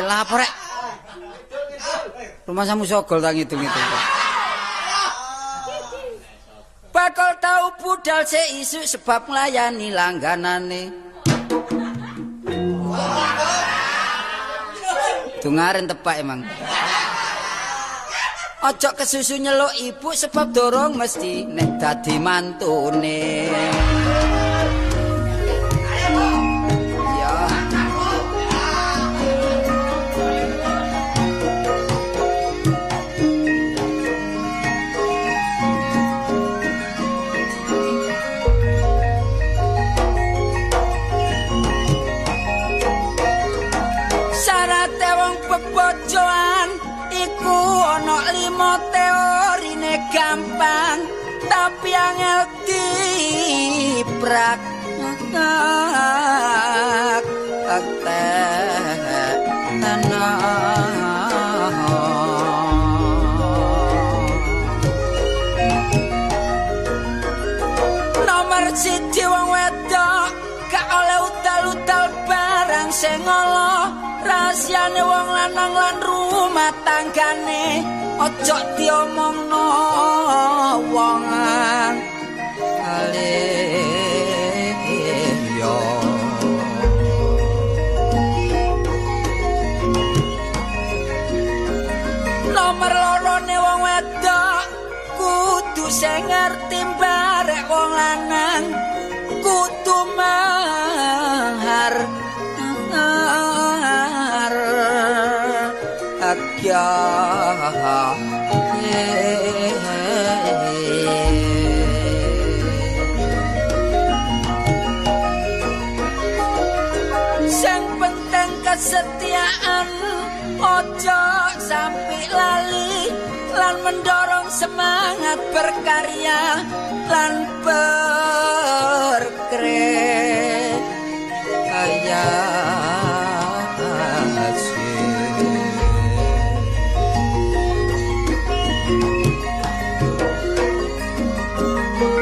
Lapo rek? Rumah samu sogol tak ngitung-ngitung. Bakal tau budal sik isuk sebab nglayani langganane. Dungaren tepak emang. Ojo kesusu nyeluk ibu sebab dorong mesti nek dadi mantune. Ya. Syarate wong bebojoan iku ana 5 teorine gampang tapi angel dipraktekno. Nomor 1 wong wedok gak oleh utal-utal barang sing ala, rahasiane wong lanang lan rumah tanggane ojo diomongno wong liya. Nomor 2 wong wedok kudu sing ngerti barek wong lanang kudu manghar Sing penting kesetiaan ojo sampai lali lan mendorong semangat berkarya lan berkreasi.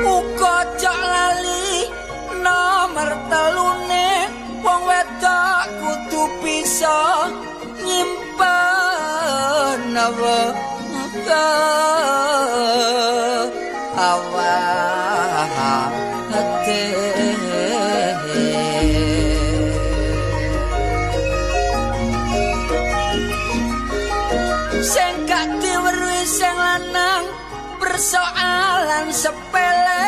Uga ojo lali nomor 3 wong wedok kudu bisa nyimpen awake. Sing gak diweruhi sing lanang persoalan sepele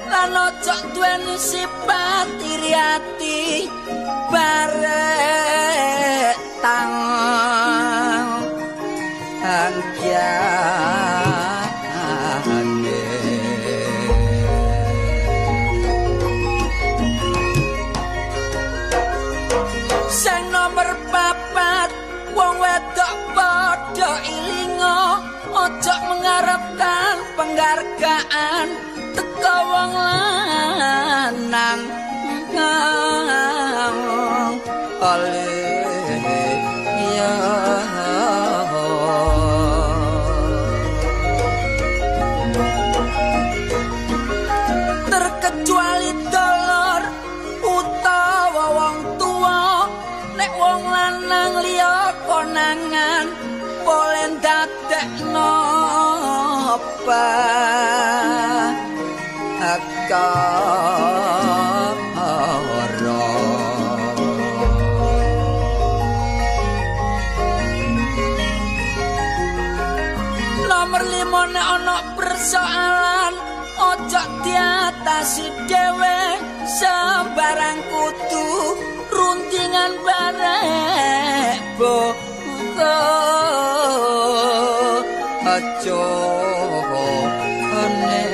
lan ojo duweni sifat iri ati barek tang angyane. Sing nomor 4 wong wedok padha ilinga ojo mengharapkan penghargaan teko wong lanang. Alih ya. Terkecuali dolor utawa wong tuwa nek wong lanang liya konangan boleh ndadekno perkara. Nomor 5 nek ana persoalan ojo diatasi dhewe sembarang kudu rundingan barek boko aja ane.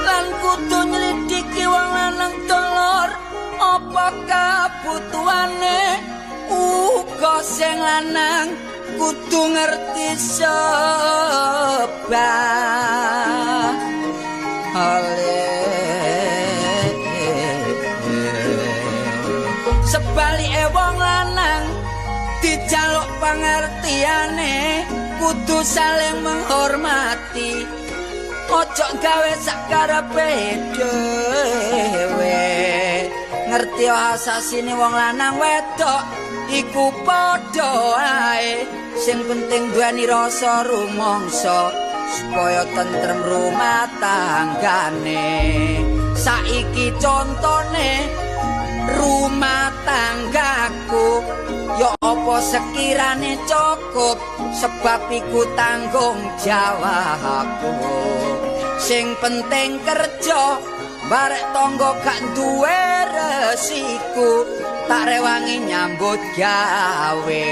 Lan kudu nyelidiki wong lanang dolor apa kabutuhane uga sing lanang kudu ngerti sebab sebalike wong lanang dijaluk pangertiane kudu saling menghormati. Ojo gawe sakarepe dhewe. Ngerti asasine wong lanang wedok iku padha ae. Sing penting duweni rasa rumangsa supaya tentrem rumah tanggane. Saiki contone rumah tanggaku ya apa sekirane cukup sebab iku tanggung jawabku. Sing penting kerja barek tangga gak duwe resiku, tak rewangi nyambut gawe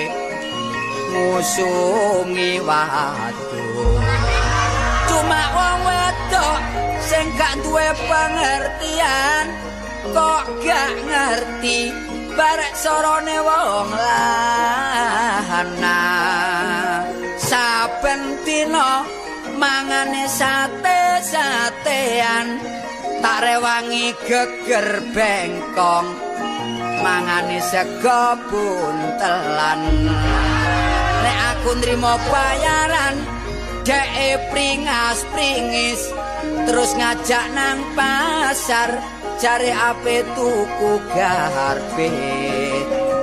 ngusungi watu. Cuma wong wedok sing gak duwe pengertian kok gak ngerti barek sorone wong lanang. Saben dina mangane sate-satean, tak rewangi geger bengkong mangane sego buntelan. Nek aku nrimo bayaran dheke pringas-pringis terus ngajak nang pasar jare ape tuku garbe.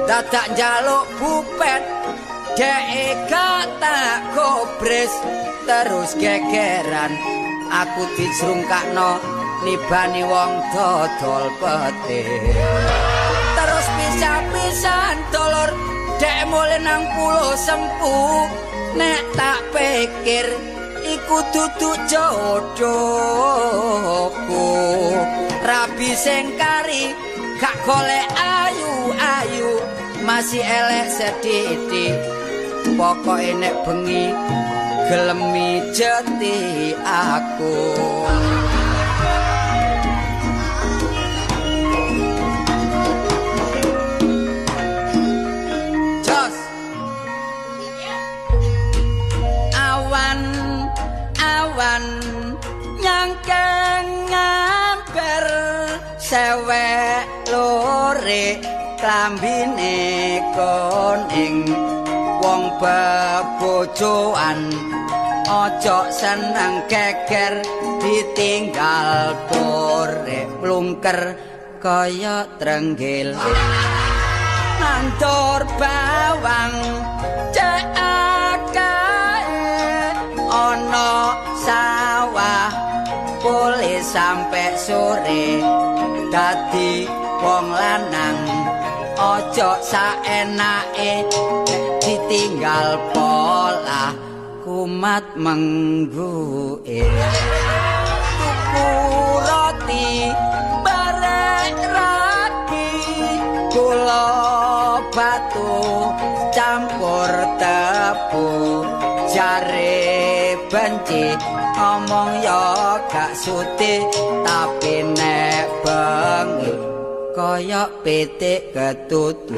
Dadak njaluk bupet dheke gak tak gobres terus gegeran aku dijrungkakno nibani wong dodol pete. Terus pisah-pisahan dolor dhek mule nang pulo Sempu. Nek tak pikir iku dudu jodohku. Rabi sing kari gak golek ayu-ayu masih elek sedhithik. Pokoke nek bengi gelem mijeti aku. Jos. Awan-awan nyangkeng ngamper sewek lore klambine kuning. Wong bebojoan ojo seneng geger ditinggal pore plungker kaya trenggiling. Nandur bawang cek akae ana sawah boleh sampe sore. Dadi wong lanang ojo saenake ditinggal pola kumat mengguke. Tuku roti barek ragi gula batu campur tebu jare benci ngomong ya gak suti tapi nek bengi kaya pitik ketutu.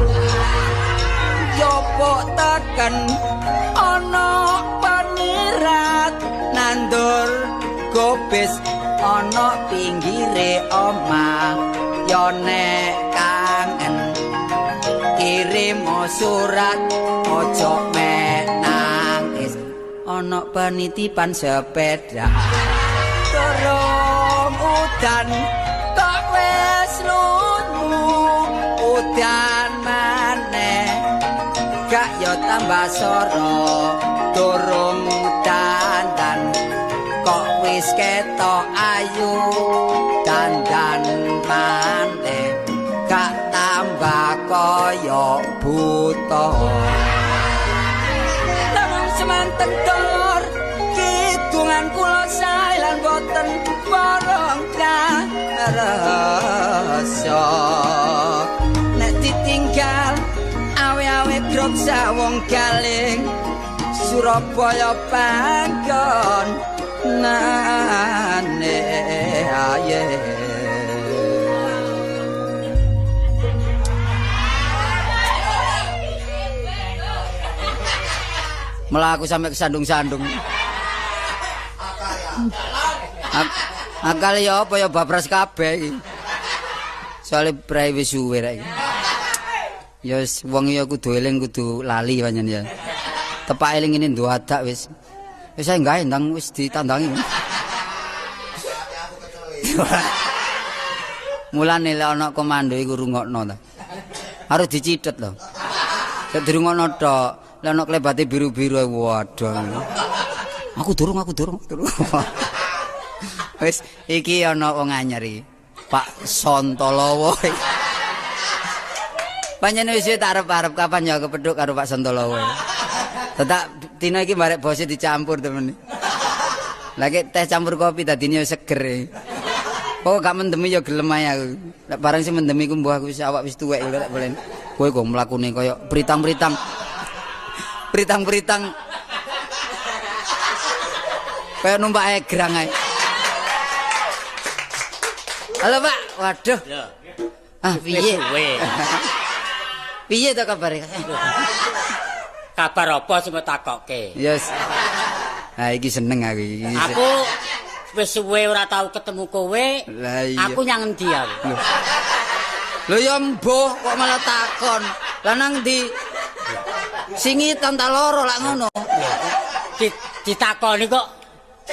Jopok teken ana penirat nandur gobis ana pinggire omah. Ya nek kangen kirim surat aja mek nangis ana penitipan sepeda. Durung udan kok wis lunyu udan maneh gak yo tambah soro. Durung dandan kok wis ketok ayu dandan maneh gak tambah kaya buta. Namung semanten dulur kidungan kula sae lan boten borong rasa. Nek ditinggal awe-awe grok sawong galing Surabaya panggon nane aye. Melaku sampai kesandung-sandung. Akal ya apa ya babras kabeh iki. Soale prae wis suwe rek iki. Ya wis wong ya kudu eling kudu lali pancen ya. Tepak eling ngene ndadak wis. Wis ae gawe ndang wis ditandangi. Mulane lek ana komando iku rungokno ta. Harus dicithet lho. Nek dirungokno tok, lek ana klebate biru-biru waduh. Aku durung, aku durung, durung. Wis iki ana wong anyar iki. Pak Sontolowo. Pancen wis tak arep-arep kapan ya kepethuk karo Pak Sontolowo. Tetak dina iki barek bose dicampur temen. Lagi teh campur kopi dadine seger. Kok gak mendemi ya gelem ae aku. Lek barang sing mendemi ku mbuh aku wis awak wis tuwek lho lek boleh. Kowe kok mlakune kaya pritang-pritang. Pritang-pritang. Kaya numpak egrang ae. Halo Pak, waduh. Ah piye? Piye to kabare? Kabar apa sing mbok takokke? Yes. Ah iki seneng aku iki. Aku wis suwe ora tau ketemu kowe. Lah iya. Aku nyang endi aku? Lho ya mbuh kok malah takon. Lah nang ndi? Singitan ta loro lak ngono. Ditakoni kok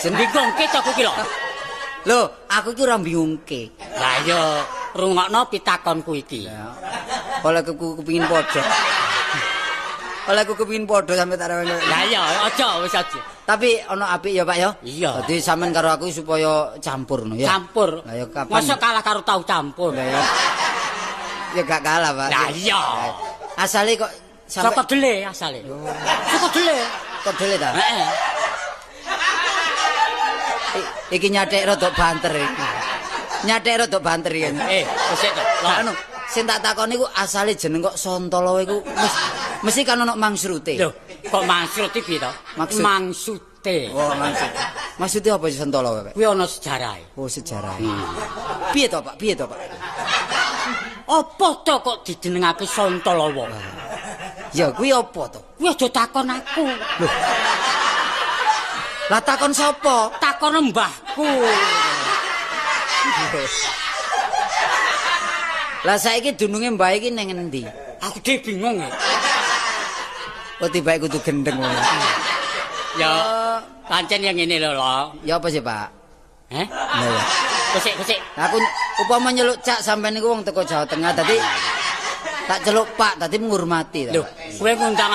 bingungke to aku ki lho. Lho, aku iki ora bingungke. Lah iya, rungokno pitakonku iki. Oleh aku kepengin padha. Oleh aku kepengin padha sampe tak rewel. Lah iya, aja wis aja. Tapi ana apik ya, Pak ya? Iya. Dadi sampean karo aku supaya campur no ya. Campur. Lah ya kapan? Mosok kalah karo tahu campur. Lah ya. Ya gak kalah, Pak. Lah iya. Asale kok sampe saka dele asale. Saka dele. Kok dele ta? Heeh. Iki nyathek rada banter iki. Nyathek rada banter iki. Wis to. Anu, sing tak takoni iku asale jeneng kok Sontolowo iku mesti kan ono mangsrute. Lho, kok mangsrut iki piye to? Mangsute. Oh, maksud. Maksudnya apa sih Sontolowo, Pak? Kuwi ana sejarahe. Oh, sejarahe. Piye to, Pak? Piye to, Pak? Apa to kok dijenengake Sontolowo? Ya kuwi apa to? Kuwi aja takon aku. Lho. Lah takon sapa? Takon mbahku. Lah saiki dununge mbah iki ning endi? Aku dhewe bingung ya. Oh tibake kudu gendeng wae. Ya pancen yang ngene lho, lho. Ya apa sih, Pak? Heh? Lah ya. Kusik-kusik. Aku upama nyeluk cak sampean niku wong teko Jawa Tengah dadi tak celuk Pak, dadi menghormati ta. Lho, kowe ngundang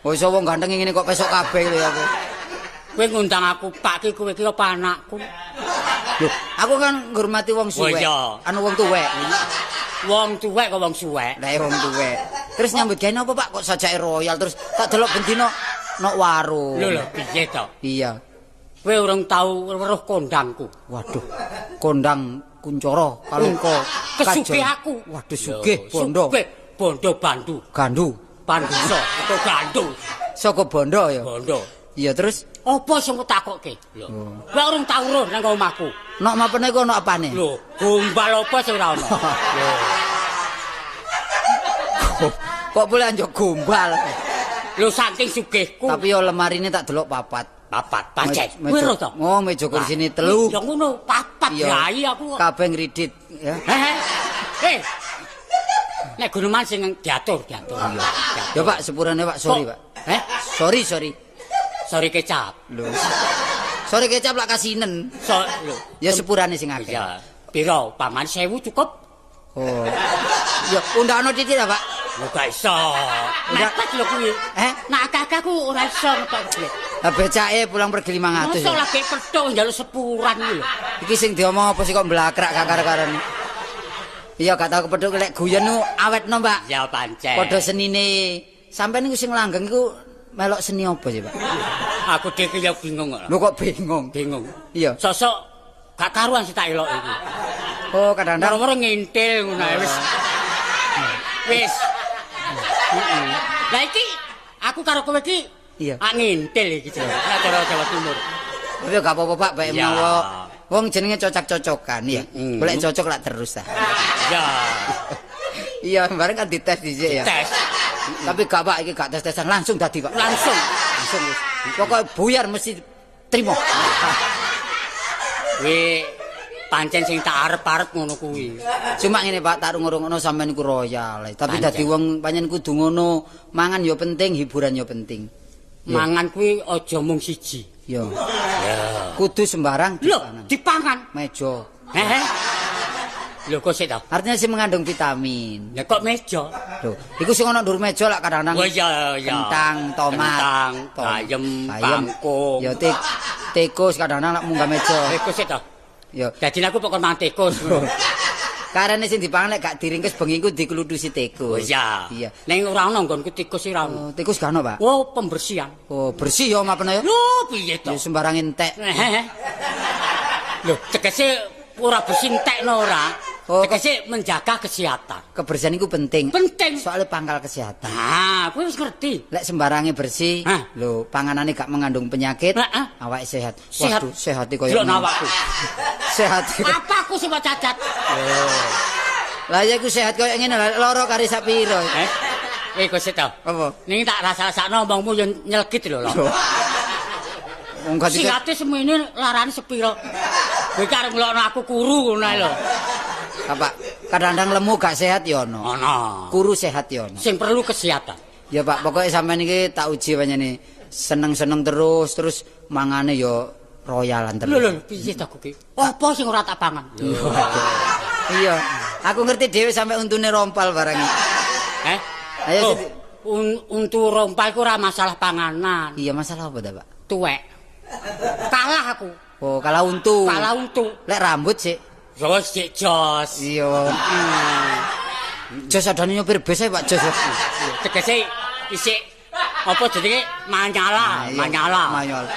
Oh iso wong ganteng ngene kok pesok kabeh lho aku. Kowe ngundang aku Pak ki kowe ki apa anakku? Lho, aku kan ngurmati wong suwek. Anu wong tuwek. Wong tuwek kok wong suwek. Lah wong tuwek. Terus nyambut gawe napa Pak kok sajake royal terus tak delok bendina nok warung. Lho lho piye to? Iya. Kowe urung tau weruh kondangku. Waduh. Kondang kuncara kalungka kesugih aku. Waduh sugih bondo. Sugih bondo bandu. Gandu. Pandusa atau gandu. Saka bondo ya. Bondo. Iya terus apa sing kok takokke? Lho. Kowe urung tau roh nang omahku. Nok mapene iku ana apane? Lho, gombal apa sing ora ana? Lho. Kok boleh anjuk gombal? Lho saking sugihku. Tapi yo lemarine tak delok papat. Papat pancen. Kowe roh to? Oh, meja kursine telu. Ya ngono, papat yai aku. Kabeh ngridit ya. Heh. Nek guneman sing diatur, diatur. Iya. Ya Pak, sepurane Pak, sorry Pak. Heh? Sorry, sorry. Sorry kecap. Lho. Sorry kecap lak kasinen. Lho. Ya sepurane sing akeh. Iya. Piro? Paman 1000 cukup? Oh. Ya undakno titik ta, Pak? Lho gak iso. Mepet lho kuwi. Eh? Nek akeh-akeh ku ora iso ngetok duit. Lah becake pulang pergi 500. Mosok lagi petuk njaluk sepuran kuwi lho. Iki sing diomong apa sih kok mblakrak gak karo-karone. Iya gak tau kepethuk lek guyon nu awetno, Pak. Ya pancen. Padha senine. Sampeyan niku sing langgeng iku melok seni apa sih, Pak? Aku dhewe ya bingung kok. Lho kok bingung? Bingung. Iya. Sosok gak karuan sing tak elok iki. Oh, kadang-kadang moro-moro ngintil ngono ae wis. Wis. Heeh. Lah iki aku karo kowe iki iya. Ah ngintil iki jenenge cara Jawa Timur. Tapi gak apa-apa, Pak, bae menawa wong jenenge cocok-cocokan ya. Golek cocok lak terus ta. Iya. Iya, bareng kan dites dhisik ya. Tes. Tapi gak Pak, iki gak tes-tesan langsung dadi, Pak. Langsung. Langsung wis. Pokoke buyar mesti trimo. Kuwi pancen sing tak arep-arep ngono kuwi. Cuma ngene Pak, tak rungokno sampean iku royal. Tapi dadi wong pancen kudu ngono, mangan ya penting, hiburan ya penting. Mangan kuwi aja mung siji. Ya. Ya. Kudu sembarang dipangan. Lho, dipangan. Meja. Heeh. Lho kok sik ta? Artinya sing mengandung vitamin. Lah kok meja? Lho, iku sing ana ndur meja lak kadang-kadang. Oh iya iya. Kentang, tomat, kentang, bayem, kangkung. Ya tikus kadang-kadang lak munggah meja. Tikus sik ta? Ya. Dadi aku pokok mangan tikus. Karene sing dipangan lek gak diringkes bengi iku diklutusi tikus. Oh iya. Iya. Ning ora ana nggonku tikus ora ana. Oh, tikus gak ana, Pak? Oh, pembersihan. Oh, bersih ya omah peno ya. Lho, piye to? Ya sembarang entek. Lho, tegese ora bersih entekno ora. Oh, tegese menjaga kesehatan. Kebersihan iku penting. Penting. Soale pangkal kesehatan. Nah, kowe wis ngerti. Lek sembarange bersih, lho, panganane gak mengandung penyakit, awake sehat. Waduh, sehat iki koyo. Delok awakku. Sehat. Apa aku sing cacat? Lho. Lah ya iku sehat koyo ngene, lara kari sak piro. Eh, kok sik to? Apa? Ning tak rasa-rasakno omongmu yo nyelgit lho. Wong gak sihate semene larane sepiro. Kowe iki arep ngelokno aku kuru ngono ae lho. Pak, kadang-kadang lemu gak sehat ya ono. Ono. Kuru sehat ya ono. Sing perlu kesehatan. Ya Pak, pokoknya sampean iki tak uji panjenengan. Seneng-seneng terus, terus mangane ya royalan terus. Lho lho, piye ta kuwi? Apa sing ora tak pangan? Iya, aku ngerti dhewe sampe untune rompal barang iki. Eh? Ayo untu rompal iku ora masalah panganan. Iya, masalah apa ta, Pak? Tuwek. Kalah aku. Oh, kalah untu. Kalah untu. Lek rambut sik. Jos sik jos. Iya. Jos adane nyopir bis ae, Pak Jos. Tegese isik apa jenenge manyala, manyala. Manyala.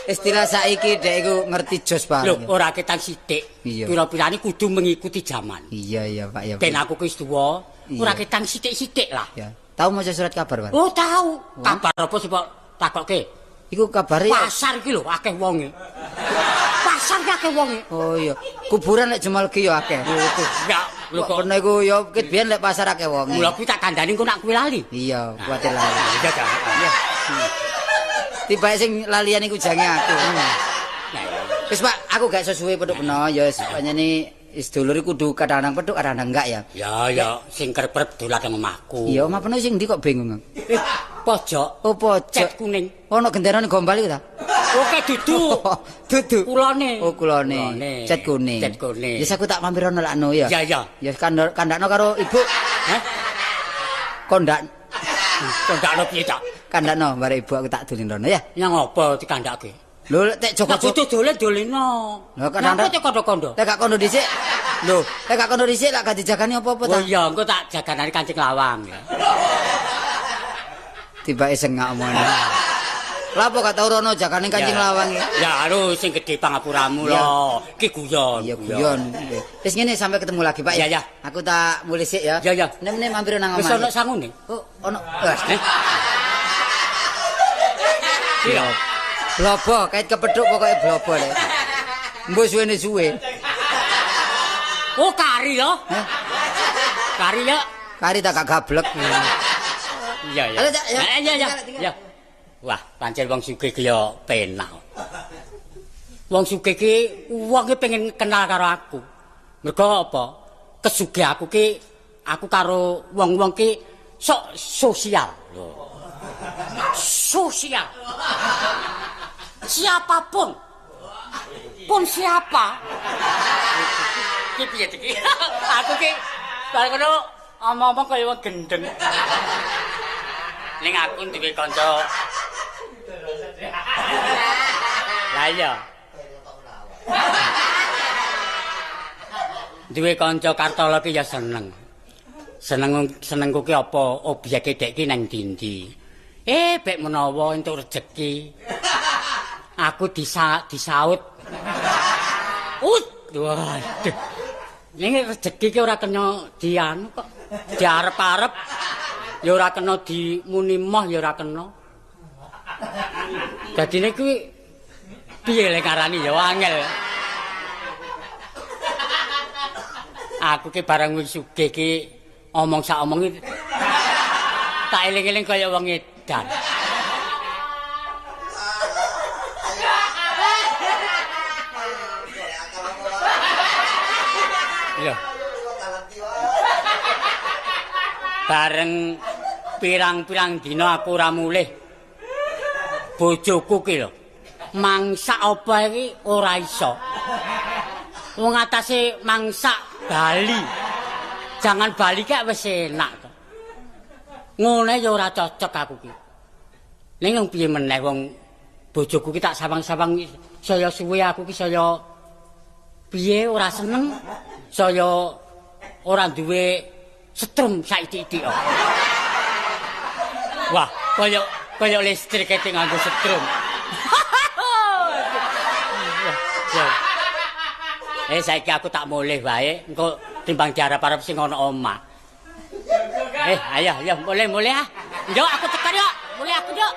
Istilah saiki dek iku ngerti jos Pak. Lho, ora ketang sithik. Pira-pirane kudu mengikuti zaman. Iya, iya, Pak, ya. Ben aku ki wis tuwa, ora ketang sithik-sithik lah. Ya. Tahu maca surat kabar, Pak? Oh, tahu. Kabar apa sih, Pak? Takokke. Iku kabare pasar iki lho akeh wonge. Pasar ki akeh wonge. Oh iya, kuburan lek Jemalgi ya akeh. Ya, lho kok pernah iku ya ket biyen lek pasar akeh wonge. Mula kuwi tak kandhani engko nak kuwi lali. Iya, kuwatir lali. Iya ta. Iya. Tibake sing lalian iku jange aku. Nah, wis Pak, aku gak iso suwe petuk peno ya wis pancene wis dulur iku kudu kadang-kadang petuk kadang-kadang enggak ya. Ya ya, sing kerep-kerep dolan nang omahku. Iya, omah peno sing ndi kok bingung. Pojok. Oh, pojok. Cet kuning. Ono genderane gombal iku ta? Oke, dudu. Dudu. Kulone. Oh, kulone. Cet kuning. Cet kuning. Wis aku tak mampir ono lakno ya. Ya, ya. Ya kandakno karo ibu. Hah? Kondak. Kondakno piye ta? Kandakno bare ibu aku tak dolin rono ya. Nyang apa dikandake? Lho tek joko kudu dolen dolino. Lho kandhak tek kondo-kondo. Tek gak kondo dhisik. Lho, tek gak kondo dhisik lak gak dijagani apa-apa ta? Oh iya, engko tak jaganane kancing lawang ya. Tibake sengak omongane. Lah apa gak tau rono jagane kancing lawang iki? Ya anu sing gedhe pangapuramu lho. Iki guyon. Iya guyon. Wis ngene sampai ketemu lagi Pak ya. Ya. Aku tak mulih sik ya. Ya ya. Nek mampir nang omah. Wis ono sangune? Oh, ono. Iya. Blobo, kait kepethuk pokoke blobo lek. Mbok suwene suwe. Oh, kari lho. Hah? Kari ya. Kari tak gak gablek. Iya ya. Iya iya. Ya. Wah, pancen wong sugih ki ya penak. Wong sugih ki wong ki pengen kenal karo aku. Mergo apa? Kesugih aku ki aku karo wong-wong ki sok sosial. Lho. Sosial. Siapapun. Pun siapa. Ki piye iki? Aku ki bar ngono omong-omong kaya wong gendeng. Ning aku duwe kanca. Lah iya. Duwe kanca Kartolo ki ya seneng. Seneng-senengku ki apa obyeke dek ki nang ndi-ndi. Bek menawa entuk rejeki. Aku disaut. Waduh. Ning rejeki ki ora kena dianu kok. Diarep-arep ya ora kena dimuni moh ya ora kena. Dadine kuwi piye lek ngarani ya angel. Aku ki barang wis sugih ki omong sak omong iki tak eling-eling kaya wong edan. Lho. Bareng pirang-pirang dina aku ora mulih. Bojoku ki lho. Mangsak apa iki ora iso. Wong atase mangsak Bali. Jangan Bali ki wis enak to. Ngene ya ora cocok aku ki. Ning wong piye meneh wong bojoku ki tak sawang-sawang saya suwe aku ki saya piye ora seneng, saya ora duwe setrum saithik-ithik. Wah, kaya listrik ete nganggo setrum. Saiki aku tak mulih wae, engko timbang diarep-arep sing ana omah. Ayo, ayo, mulih ah. Yo aku tekan yo, mulih aku yo.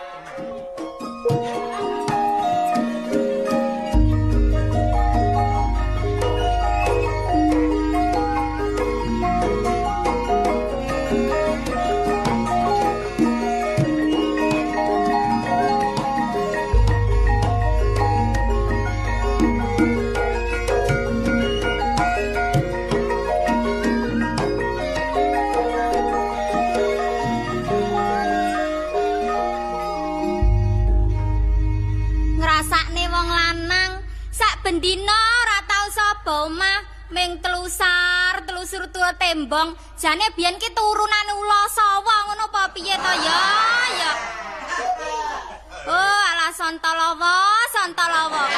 Bendina ora tau saba omah ming telusar telusur tuwa tembong jane biyen ki turunan ula sawa ngono apa piye to ya ya. Oh alah Santalawa Santalawa.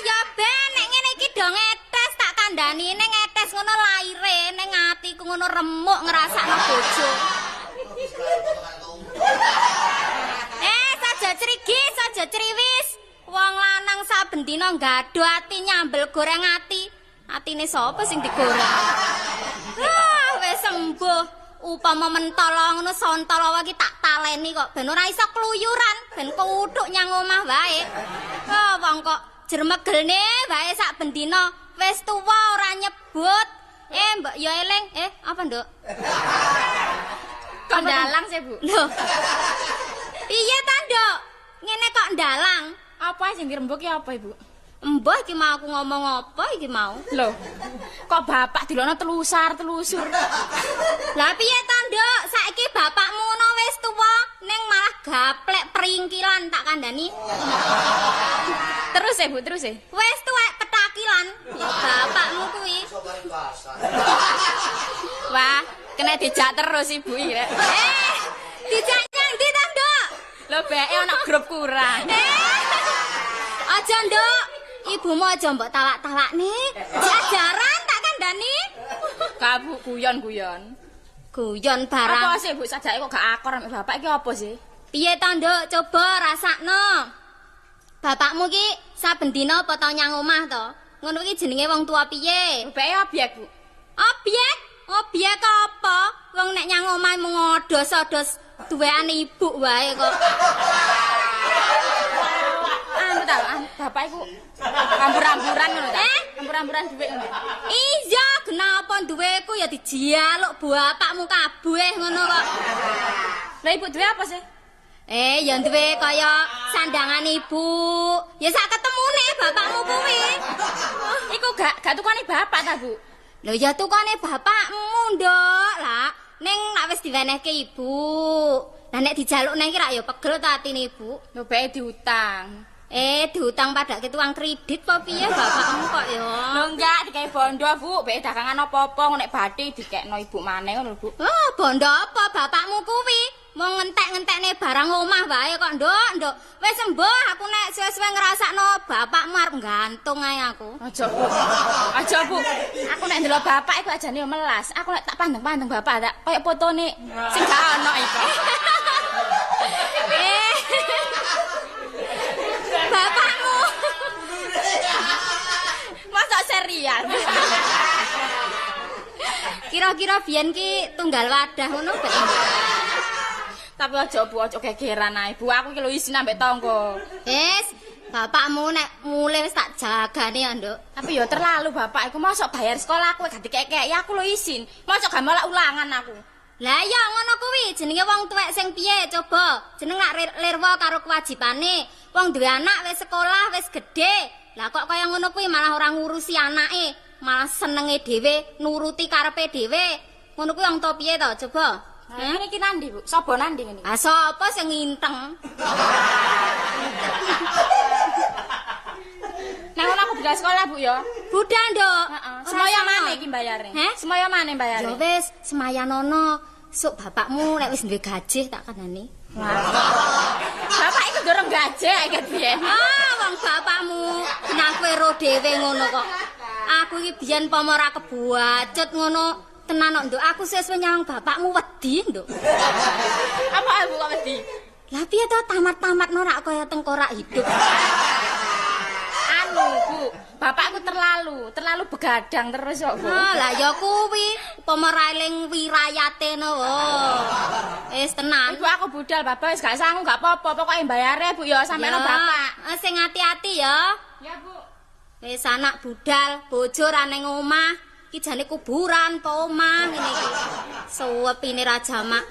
Ya ben nek ngene iki do ngetes tak kandhani ning ngetes ngono laire ning atiku ngono remuk ngrasakno bojo. Aja crigis, aja criwis. Wong lanang saben dina nggadho ati nyambel goreng ati. Atine sapa sing digoreng? Ah, wis sembuh. Upama mentol ngono Santalawa iki tak taleni kok ben ora iso kluyuran, ben kuthuk nyang omah wae. Ah, wong kok jermegelne wae saben dina. Wis tuwa ora nyebut. Mbok ya eling. Apa, Nduk? Kok ndalang sih, Bu? Lho. Piye ta, Nduk? Ngene kok ndalang? Apa sing dirembuk ki apa, Ibu? Mbah iki mau aku ngomong apa iki mau? Lho. Kok bapak dilono telusar-telusur. Lah piye ta, Nduk? Saiki bapakmu ngono wis tuwa, ning malah gaplek peringkilan tak kandhani. Terus ya, Bu, terus ya. Wis tuwek petakilan bapakmu kuwi. Wah, kena dijak terus Ibu iki rek. Dijak nyang ndi ta, Nduk? Lho beke ana grup kurang. Aja, Nduk. Ibumu aja mbok tawak-tawakne. Diajaran tak kandhani. Gak, Bu, guyon-guyon. Guyon barang. Apa sih, Bu, sajake kok gak akor ambek bapak iki apa sih? Piye ta, Nduk? Coba rasakno. Bapakmu ki saben dina apa tau nyang omah to? Ngono ki jenenge wong tua piye? Beke obyek, Bu. Obyek? Obyek apa? Wong nek nyang omah mung odos-odos duweane ibu wae kok. Anu ta, bapak iku ambur-amburan ngono ta? Ambur-amburan dhuwit ngono. Iya, kenapa duweku ya dijaluk bapakmu kabeh ngono kok. Lah ibu duwe apa sih? Ya duwe kaya sandangan ibu. Ya sak ketemune bapakmu kuwi. Iku gak tukane bapak ta, Bu? Lho ya tukane bapakmu, Nduk. Lah ning nek wis diwenehke ibu. Lah nek dijaluk nang iki rak ya pegel ta atine ibu. Lho bae diutang. Diutang padake tuang kredit apa piye bapakmu kok ya? Lho enggak, digawe bondo, Bu. Bae dagangan apa-apa nek bathi dikekno ibu maneh ngono, Bu. Oh, bondo apa bapakmu kuwi? Mung ngentek-ngentekne barang omah wae kok, Nduk, Nduk. Wis sembuh aku nek suwe-suwe ngrasakno bapakmu arep gantung ae aku. Aja, Bu. Aja, Bu. Aku nek ndelok bapak iku ajane yo melas. Aku nek tak pandeng-pandeng bapak tak koyo fotone sing gak ono iku. Bapakmu. Masa serial. Kira-kira biyen ki tunggal wadah ngono ben. Tapi aja Bu, aja gegeran ae. Bu, aku iki lho isin ambek tangga. Wis, bapakmu nek mulih wis tak jagane ya, Nduk. Tapi ya terlalu bapak iku mosok bayar sekolah aku gak dikek-keki aku lho isin. Mosok gak malah ulangan aku. Lah iya ngono kuwi jenenge wong tuwek sing piye coba. Jeneng lak lirwa karo kewajibane. Wong duwe anak wis sekolah wis gedhe. Lah kok kaya ngono kuwi malah ora ngurusi anake, malah senenge dhewe, nuruti karepe dhewe. Ngono kuwi wong tuwa piye to coba? Ngene iki nandi, Bu? Sapa nandi ngene? Ah, sapa sing nginteng? Nek ngono aku budal sekolah, Bu ya. Budal, Nduk. Heeh. Semaya maneh iki mbayare? Heh? Semaya maneh mbayare? Ya wis, semayanono. Sok bapakmu nek wis duwe gajih tak kandhani. Bapak iku dorong gajih ae biyen. Ah, wong bapakmu genah kowe ro dhewe ngono kok. Aku iki biyen pomo ora kebuacut ngono. Tenan kok, Nduk. Aku sesuk nyawang bapakmu wedi, Nduk. Apa Bu kok wedi? Lah piye to tamat-tamat ora kaya tengkorak hidup. Anu, Bu, bapakku terlalu begadang terus kok, Bu. Ah, lah ya kuwi upama ra eling wirayate no. Wis tenan. Ibu aku budal, bapak wis gak sangu gak apa-apa, pokoke mbayare Bu ya sampeyan bapak. Sing ati-ati ya. Ya, Bu. Wis anak budal, bojo ra ning omah. Iki jane kuburan apa omah ngene iki. Suwepine ra jamak.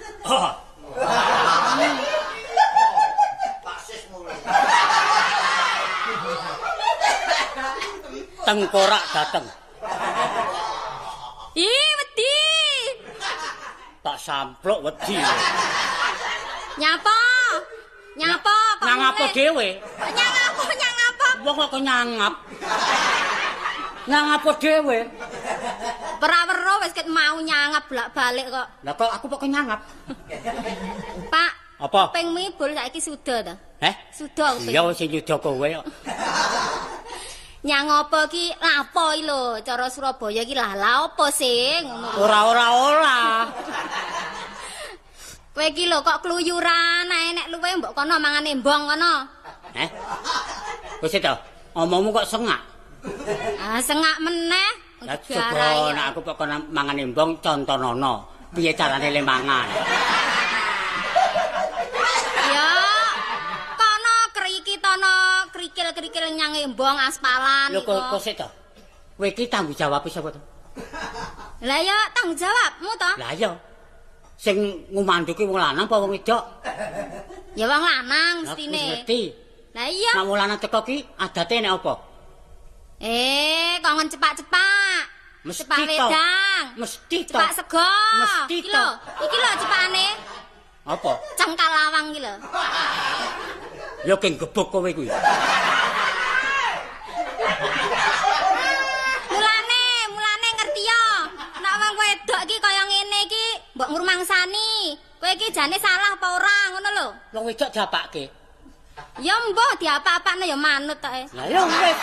Tengkorak dateng. Ih, wedi. Tak samplok wedi. Nyapa? Nyapa kok? Nyangapa dhewe? Nyangapa, nyangapa? Wong kok nyangap. Nyangapa dhewe? Prawero wis ket mau nyangap bolak-balik kok. Lah kok aku kok nyangap? Pak, apa? Kupingmu ibul saiki suda ta? Heh? Suda kuping. Iya sing nyuda kowe kok. Nyang apa ki? Lapo iki lho, cara Surabaya iki lah lha apa sih ngono. Ora. Kowe iki lho kok kluyuran ae nek luwe mbok kono mangan embong kono. Heh? Wis to, omongmu kok sengak. Ah, sengak meneh. Lah coba nek aku kok kono mangan embong contonono, piye carane le mangan? Ya. Kono kriki tono krikil-krikil nyang embong aspalan iku. Lho kok sik to? Kowe iki tanggung jawab sapa to? Lah ya tanggung jawabmu to. Lah iya. Sing ngumandu ki wong lanang apa wong wedok? Ya wong lanang mestine. Ngerti. Lah iya. Nek wong lanang teko ki adate nek apa? Kongen cepak-cepak. Mesti cepak wedang. Mesti to. Cepak sego. Mesti to. Iki lho cepakane. Apa? Cengkal lawang iki lho. Ya geng gebuk kowe kuwi. Mulane ngerti ya. Nek wong wedok iki kaya ngene iki mbok ngrumangsani. Kowe iki jane salah apa ora ngono lho. Wong wedok diapake? Ya mbah diapa-apakno ya manut tok e. Lah ya wis.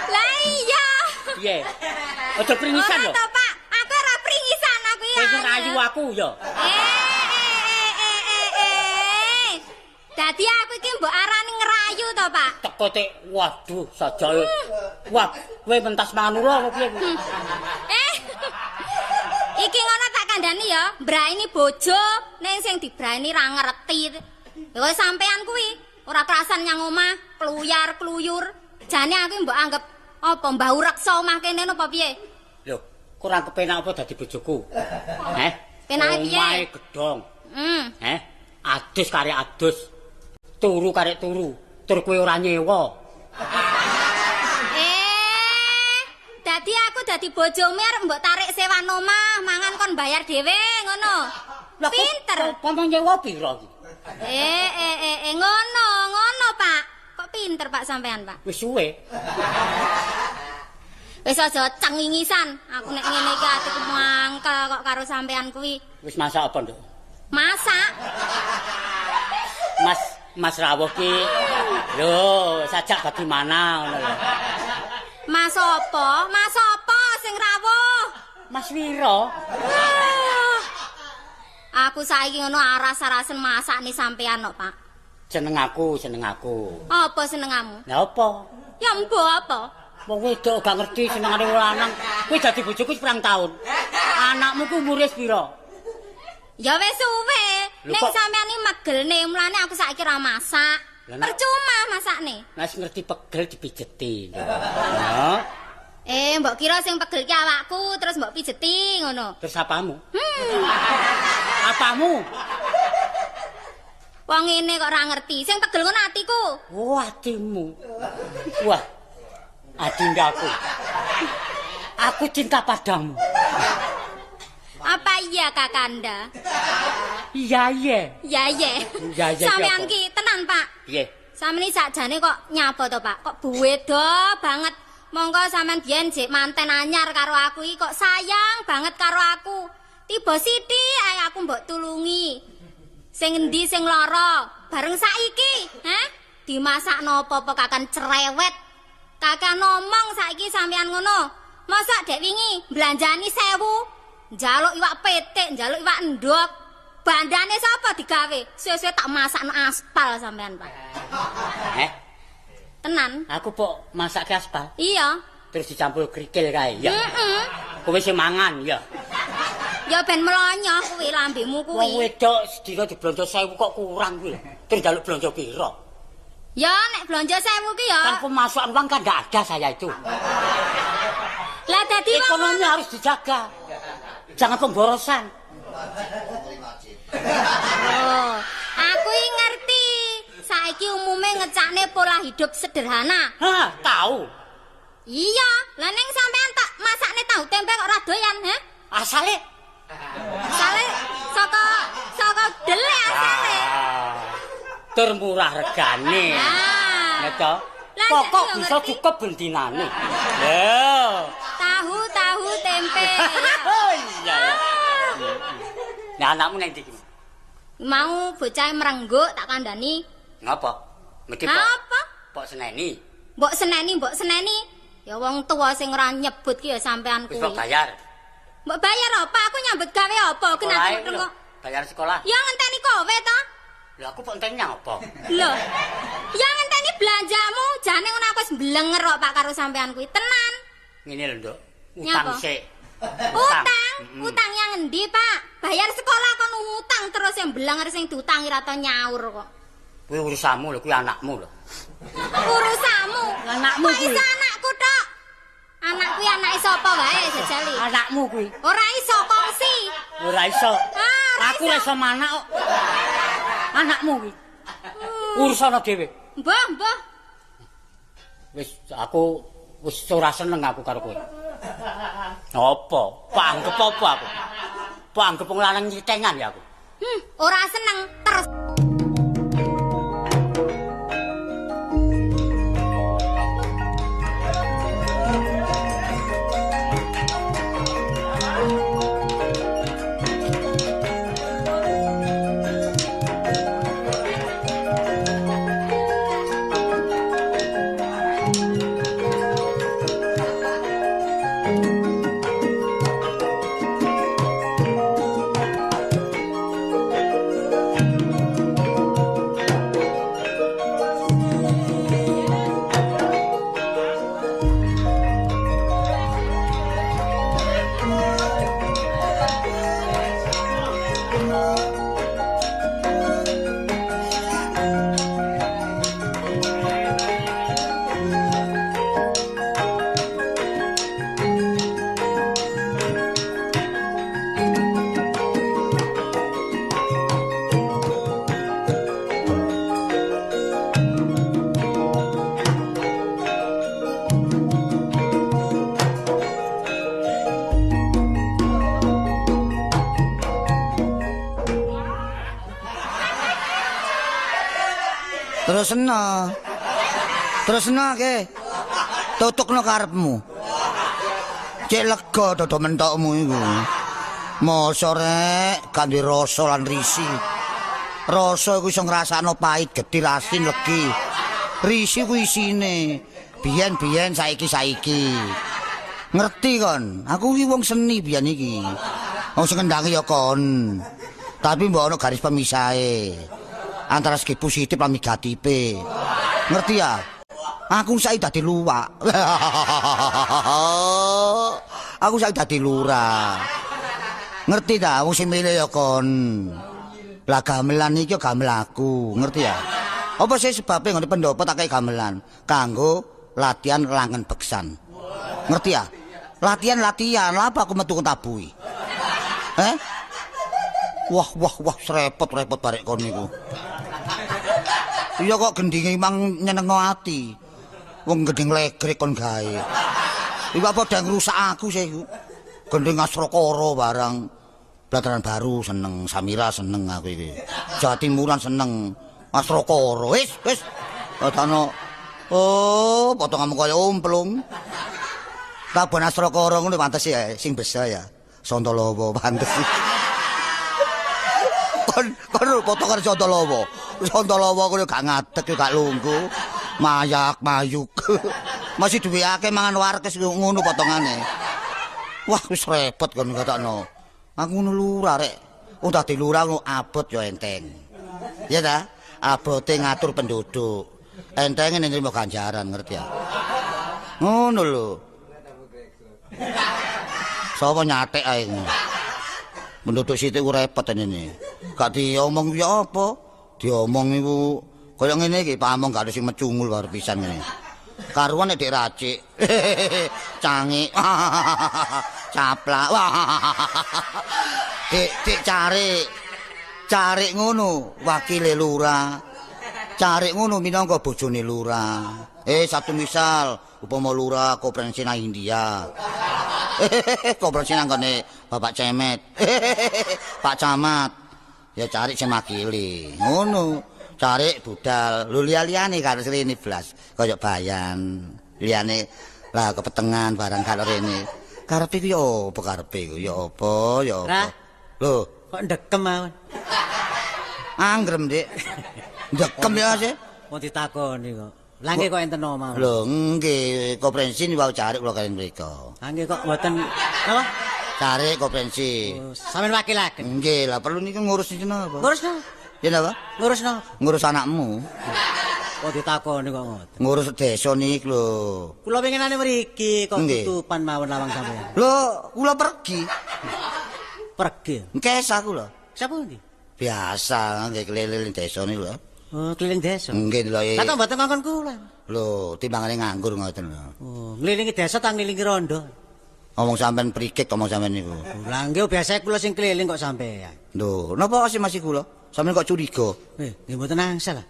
Lah iya. Piye? Aja pringisan lho. Ora to, Pak. Aku ora pringisan aku ya. Kowe ngerayu aku ya. Dadi aku iki mbok arani ngerayu to, Pak? Teko tek waduh sajake. Wah, kowe mentas mangan ula apa piye kuwi? Iki ngono tak kandhani ya, mbraini bojo ning sing dibraini ra ngerti. Ya sampean kuwi ora kerasan nyang omah, kluyar-kluyur. Jane aku mbok anggap apa Mbah Ureksa omah kene napa piye? Lho, kurang kepenak apa dadi bojoku? Heh? Penake piye? Omahe gedhong. Heh? Adus karek adus. Turu karek turu. Tur kowe ora nyewa. Dadi aku dadi bojomu arep mbok tarik sewan omah, mangan kon bayar dhewe ngono. Pinter. Pomo nyewa piro iki? Ngono, ngono, Pak. Kok pinter Pak sampean, Pak? Wis suwe. Wis aja cengingisan. Aku nek ngene iki atiku mangkel kok karo sampean kuwi. Wis masak apa, Nduk? Masak. Mas rawuh ki. Lho, sajak bagaimana ngono lho. Mas apa? Mas apa sing rawuh? Mas Wiro. Aku saiki ngono aras-arasen masakne sampean kok, Pak. Seneng aku, seneng aku. Apa senengamu? Lah apa? Ya mbok apa? Wong wedok gak ngerti senengane wong lanang. Kowe dadi bojoku wis pirang taun? Anakmu ku umure pira? Ya wis suwe. Ning sampean iki megelne, mulane aku saiki ra masak. Percuma masakne. Nek ngerti pegel dipijeti. Lho. Mbok kira sing pegel ki awakku terus mbok pijeti ngono. Terus apamu? Apamu? Wong ngene kok ora ngerti. Sing pegel ngono atiku. Oh, atimu. Wah. Adindaku. Aku cinta padamu. Apa Iya Kakanda. Iya iya. Iya iya. Iya iya. Sampeyan ki tenan, Pak. Piye? Sampeyan sakjane kok nyapa to, Pak? Kok beda banget. Monggo sampean biyen jek manten anyar karo aku iki kok sayang banget karo aku. Tiba sithik ae aku mbok tulungi. Sing endi sing lara? Bareng saiki, heh? Dimasakno apa-apa kakan cerewet. Kakak ngomong saiki sampean ngono. Mosok dek wingi belanjani 1000, njaluk iwak pitik, njaluk iwak endhog. Bandane sapa digawe? Suwe-suwe tak masakno aspal sampean, Pak. Heh? Tenan. Aku pok masake aspal. Iya. Terus dicampur kerikil kae, ya. Heeh. Kowe sing mangan, ya. Ya ben mlonyoh kuwi lambemu kuwi. Wong wedok sedina diblonjo 1000 kok kurang kuwi. Terus njaluk blonjo pira? Ya nek blonjo 1000 ki ya. Kan pemasukan uang kan ndak ada saya itu. Lah dadi wong ekonomi harus dijaga. Jangan pemborosan. Oh, aku ngerti. Saiki umume ngecakne pola hidup sederhana. Hah, tahu. Iya, lah ning sampean tak masakne tahu tempe kok ora doyan, heh? Asale? Asale saka dele asale. Tur murah regane. Ah. Ya to. Pokok bisa cukup bendinane. Lho. Tahu tempe. Iya. Nah, anakmu nang ndi iki? Mau bocah merengguk tak kandhani. Ngapa? Mesti Ngapa? Mbok seneni. Mbok seneni. Ya wong tuwa sing ora nyebut ki ya sampean kuwi. Wis mbok bayar. Mbok bayar apa? Aku nyambut gawe apa? Kena merengguk. Bayar sekolah. Ya ngenteni kowe to. Lho aku kok enteni nyang apa? Lho. Ya ngenteni belanjamu, jane ngono aku wis mblenger kok Pak karo sampean kuwi. Tenan. Ngene lho, Nduk. Utang sik. Utang? Utang yang endi, Pak? Bayar sekolah kon utang terus yang mblenger sing diutangi ra tau nyaur kok. Kuwi urusanmu lho, kuwi anakmu lho. Urusanmu? Anakmu kuwi. Iso anakku tok. Anak kuwi anake sapa wae jajali. Anakmu kuwi. Ora iso kongsi. Ora iso. Ah, aku ora iso manak kok. Anakmu kuwi. Urusana dhewe. Mbah, mbah. Wis aku wis ora seneng aku karo kowe. Apa? Panggep apa aku? Panggep wong lanang nyitengan ya aku. Ora seneng terus. Terusno ke. Tutukno karepmu. Cek lega dodo mentokmu iku. Mosok rek gak duwe rasa lan risi. Rasa iku iso ngrasakno pahit, gedhe, asin, legi. Risi ku isine. Biyen-biyen saiki-saiki. Ngerti kon? Aku iki wong seni biyen iki. Wong sing ngendangi ya kon. Tapi mbok ono garis pemisahe. Antara segi positif lan negatife. Ngerti ya? Aku saiki dadi luwak. Aku saiki dadi lurah. Ngerti ta? Wong sing milih ya kon. Lah gamelan iki ya gamel aku, ngerti ya? Apa sih sebabe nggone pendopo tak kei gamelan? Kanggo latihan langen beksan. Ngerti ya? Latihan-latihan, lha apa aku metu tabuhi? Eh? Wah, wah, wah, serepot-repot barek kon niku. Iya kok gendinge mang nyenengno ati. Wong gending legrek kon gawe. Iku apa padha ngrusak aku sih iku. Gending asrakara barang. Plataran Baru seneng, Samira seneng aku iki. Jawa Timuran seneng. Astrakara wis wis. Ana oh, potonganmu kaya omplung. Tabon Astrakara ngono pantes ya, sing besar ya. Santalawa pantes. Kon kon potongan Santalawa. Santalawa kuwi gak ngadeg gak lungguh. Mayak mayuk. Masih duwe akeh mangan warkes ngono potongane. Wah, wis repot kon katakno. Aku ngono lurah rek. Wong dadi lurah ngono abot ya enteng. Ya ta? Abote ngatur penduduk. Entenge nrimo ganjaran ngerti ya. Ngono lho. Sapa nyatek ae. Penduduk sithik ku repot ini. Gak diomong ya apa? Diomong iku kaya ngene iki pamong gak ada sing mecungul baru pisan ngene. Karuan nek dik racik. Cangik. Caplak. Dik dik carik. Carik ngono wakile lurah. Carik ngono minangka bojone lurah. Satu misal upama lurah konferensi nang India. Konferensi nang gone Bapak Cemet. Pak Camat. Ya carik sing makili. Ngono. Carik budal. Lho liya-liyane karo rene blas. Kaya bayan. Liyane lah kepetengan barang karo rene. Karepe ku ya apa karepe ku? Ya apa? Ya apa? Lho, kok ndekem mawon. Anggrem, Dik. Ndekem ya sih. Wong ditakoni kok. Lah nggih kok enten omah. Lho nggih, konferensi niku carik kula kaliyan mriku. Ha nggih kok mboten napa? Carik konferensi. Oh, sampeyan wakilaken. Nggih, lah perlu niku ngurus niku napa? Ngurus napa? Ya napa? Ngurus napa? Ngurus anakmu. Kok ditakoni kok ngoten. Ngurus desa niku lho. Kula pengenane mriki kok tutupan mawon lawang sampeyan. Lho, kula pergi. Pergi. Engkes aku lho. Sapa ndi? Biasa nggih keliling desa niku lho. Oh, keliling desa. Nggih lho. Lah kok mboten ngongkon kula. Lho, timbangane nganggur ngoten lho. Oh, ngelilingi desa ta ngelilingi rondo? Ngomong sampean prikik ngomong sampean niku. Lah nggih biasa kula sing keliling kok sampean. Lho, napa sih masih kula? Sampeyan kok curiga? Nggih mboten angsal lah.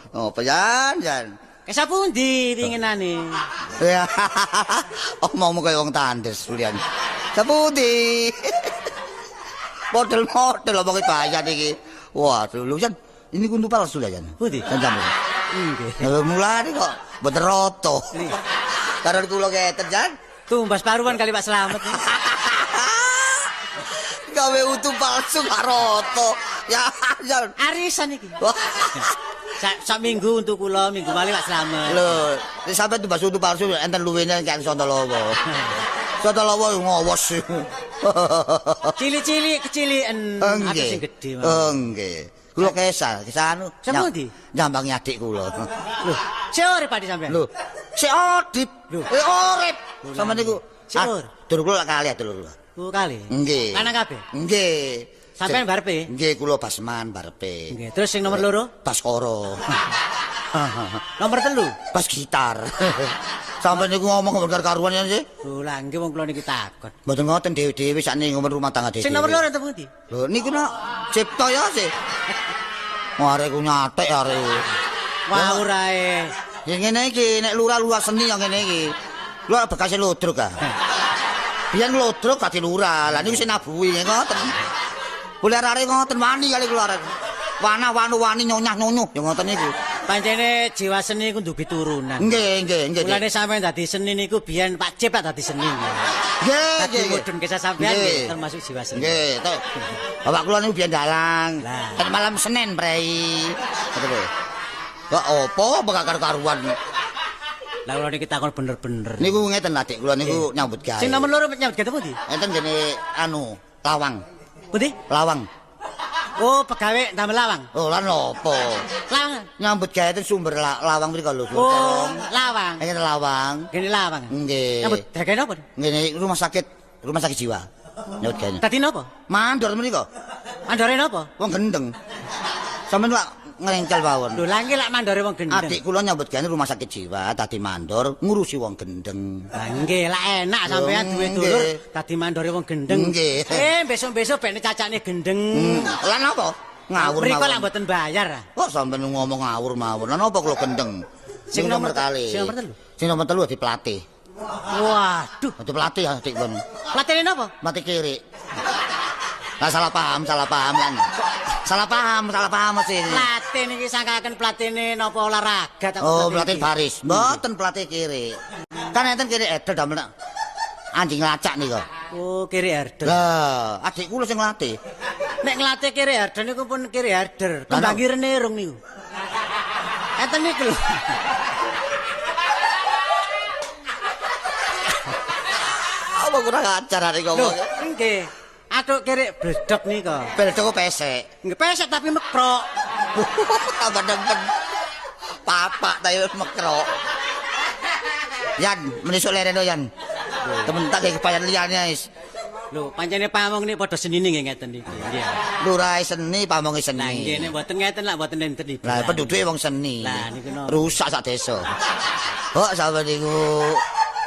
Oh, apa jan, jan? Kesa pundi winginane? Ya. Omongmu kaya wong tandes kulian. Sapundi? Model-model omonge bayan iki. Waduh, lho jan, ini kuntu palsu lah jan. Pundi? Jan. Nggih. Lha mulane kok mboten rata. Karo kula ngeten jan. Tumbas paruan kali Pak Slamet. Gawe utu palsu gak rata. Ya jan. Arisan iki. Sak minggu untuk kula, minggu malih Pak Slamet. Lho, sampe tumbas utu palsu enten luwene kaya Santalawa. Santalawa ngowos. Cilik-cilik keciliken, aku sing gedhe. Nggih. Kula kesah, kesah anu. Sapa ndi? Nyambangi adik kula. Lho, sik urip Pak sampean. Lho, sik urip. Lho, urip. Sampeyan niku sik urip. Dulur kula kali dulur kula. Oh, kali. Nggih. Lanang kabeh? Nggih. Sampeyan barepe? Nggih, kula Basman barepe. Nggih, terus sing nomor loro? Baskoro. Nomor telu? Bas gitar. Sampeyan niku ngomong karo karuan ya sih? Lho, lah nggih wong kula niki takon. Mboten ngoten dhewe-dhewe sakniki ngomong rumah tangga dhewe. Sing nomor loro enten pundi? Lho niku nak cipta ya sih. Wah arek ku nyatek arek. Wah ora e. Ya ngene iki nek lurah-lurah seni ya ngene iki. Lho bekase ludruk ah. Biyen ludruk gak dilurah. Lah niku sing nabuhi ngoten. Boleh arek ngoten wani kali kula arek. Wana wanu wani nyonyah nyonyuh ya ngoten niku. Pancene jiwa seni iku ndugi turunan. Nggih, nggih, nggih. Mulane sampeyan dadi seni niku biyen Pak Cip tak dadi seni. Nggih, nggih. Mudhun kisah sampeyan nggih termasuk jiwa seni. Nggih, bapak kula niku biyen dalang. Kan malam Senin prei. Ngoten lho. Kok opo bakal karuan. Lah kula niki takon bener-bener. Niku ngeten adik kula niku nyambut gawe. Sing nomor loro nyambut gawe pundi? Enten gene anu, Lawang. Pundi? Lawang. Oh, pegawe ndamel lawang. Oh, lan opo? Lawang. Nyambut gawe ten sumber lawang mriko lho, sumber. Oh, lawang. Ngene lawang. Ngene lawang. Nggih. Nyambut gawe napa? Ngene rumah sakit jiwa. Nyambut gawe. Dadi napa? Mandor mriko. Mandore napa? Wong gendeng. Sampeyan lak ngrengkel mawon. Lho, lha nggih lak mandore wong gendeng. Adik kula nyambut gawe rumah sakit jiwa, dadi mandor ngurusi wong gendeng. Lah nggih, lak enak sampeyan duwe dulur dadi mandore wong gendeng. Nggih. Besok-besok ben cacane gendeng. Lah napa? Ngawur mawon. Mriko lak mboten bayar. Kok sampeyan ngomong ngawur mawon. Lah napa kula gendeng? Sing nomor kali. Sing nomor telu. Sing nomor telu dadi pelatih. Waduh, dadi pelatih adik kula. Pelatihne napa? Pelatih kiri. Lah salah paham lan. Salah paham mesti. Pelatih niki sangkaken pelatihne napa olahraga ta? Oh, pelatih baris. Mboten pelatih kiri. Kan enten kiri edel damel anjing lacak niku. Oh, kiri herder. Lah, adik kula sing nglatih. Nek nglatih kiri herder niku pun kiri herder. Kembang irene rung niku. Enten niku lho. Apa kurang ajar arek ngomong. Nggih. Atuk kiri bledok nika. Bledok pesek. Nggih pesek tapi mekrok. Tambah demen. Papak ta yo mekrok. Yan, menisuk lereno Yan. Temen tak gawe kepayan liyane wis. Lho, pancene pamong niki padha senine nggih ngeten iki. Nggih. Lurahe seni, pamonge seni. Lah nggih nek mboten ngeten lak mboten enten iki. Lah penduduke wong seni. Lah niku napa? Rusak sak desa. Kok sampe niku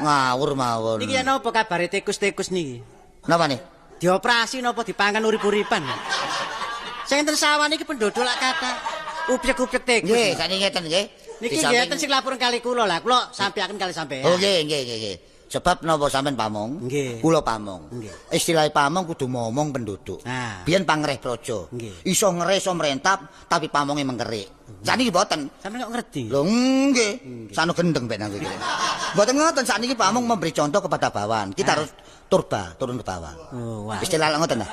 ngawur mawon. Niki ya napa kabare tikus-tikus niki? Napa nih? Dioperasi napa dipangan urip-uripan? Sing enten sawah niki penduduk lak kathah upyek-upyek tikus. Nggih, sakniki ngeten nggih. Niki nggih enten sing laporan kali kula lah, kula sampeyaken kali sampeyan. Oh nggih, nggih, nggih. Sebab napa sampean pamong? Kula pamong. Istilah pamong kudu momong penduduk. Nah. Biyen pangreh praja. Iso ngereh iso merentap tapi pamonge mengkerik. Sakniki mboten. Sampeyan kok ngerti? Lho nggih. Sakno gendeng ben aku iki. Mboten ngoten sakniki pamong memberi contoh kepada bawahan. Kita harus turba, turun ke bawah. Oh, wah. Istilah ngoten ta?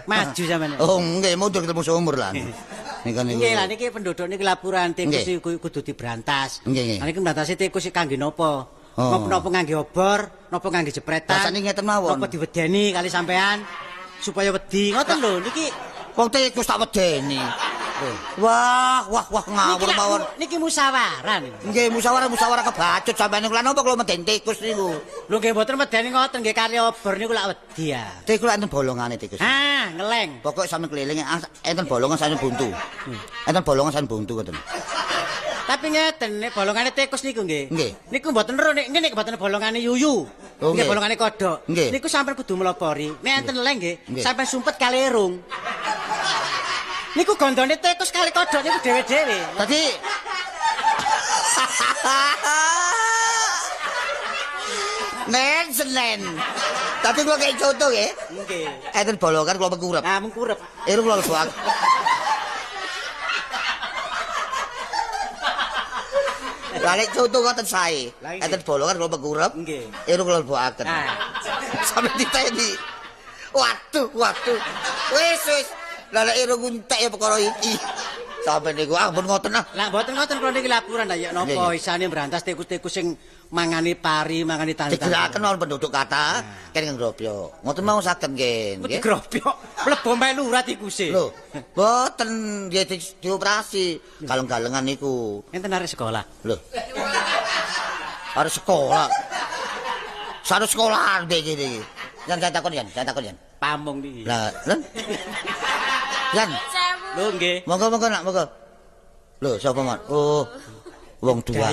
Maju sampeyan. Oh nggih, mundur ketemu sumur lah. Niku niku. Nggih, lah niki penduduk niki laporan tikus kudu diberantas. Lah niki mbrantasi tikus kangge napa? Oh. Napa ngangge obor, napa ngangge jepretan. Rasane ngeten mawon. Napa diwedeni kali sampean supaya wedi. Ngoten lho niki wong tikus tak wedeni. Wah, wah, wah ngawur mawon. Niki musyawarah niku. Nggih, musyawarah kebacut sampean niku. Lah napa kula medeni tikus niku? Lho nggih mboten medeni ngoten nggih kali obor niku lak wedi ya. Tikus lak enten bolongane tikus. Ah, ngeleng. Pokoke sampean keliling enten bolongan sampean buntu. Enten bolongan sampean buntu ngoten. Tapi ngeten nek bolongane tikus niku nggih. Niku mboten ero nek ngene mboten bolongane yuyu. Nggih bolongane kodhok. Niku sampean kudu melopori. Nek enten leng nggih, sampean sumpet kali irung. Niku gondone tikus kali kodhok niku dhewe-dhewe. Dadi Nen senen. Tapi kula kaya contoh nggih. Nggih. Enten bolongan kula mengkurep. Ah, mengkurep. Irung kula lebokake. Lah nek contoh ngoten sae. Enten bolongan kula mengkurep. Nggih. Irung kula lebokaken. Sampe diteni. Waduh, waduh. Wis, wis. Lah nek irung entek ya perkara iki. Sampe niku ah pun ngoten ah. Lah mboten ngoten kula niki laporan lah ya napa isane mbrantas tikus-tikus sing mangani pari, mangani tantan. Digeraken mawon penduduk kathah kene ngrobyok. Ngoten mawon saged nggih. Digrobyok. Mlebu melu lurah tikuse. Lho, mboten nggih dioperasi. Galeng-galengan niku. Enten arek sekolah. Lho. Arek sekolah. Sarep sekolahan ndek iki. Yan saya takon yan, saya takon yan. Pamong niki. Lah, lho. Yan. Lho nggih. Monggo monggo nak monggo. Lho sapa Mat? Oh. Wong dua.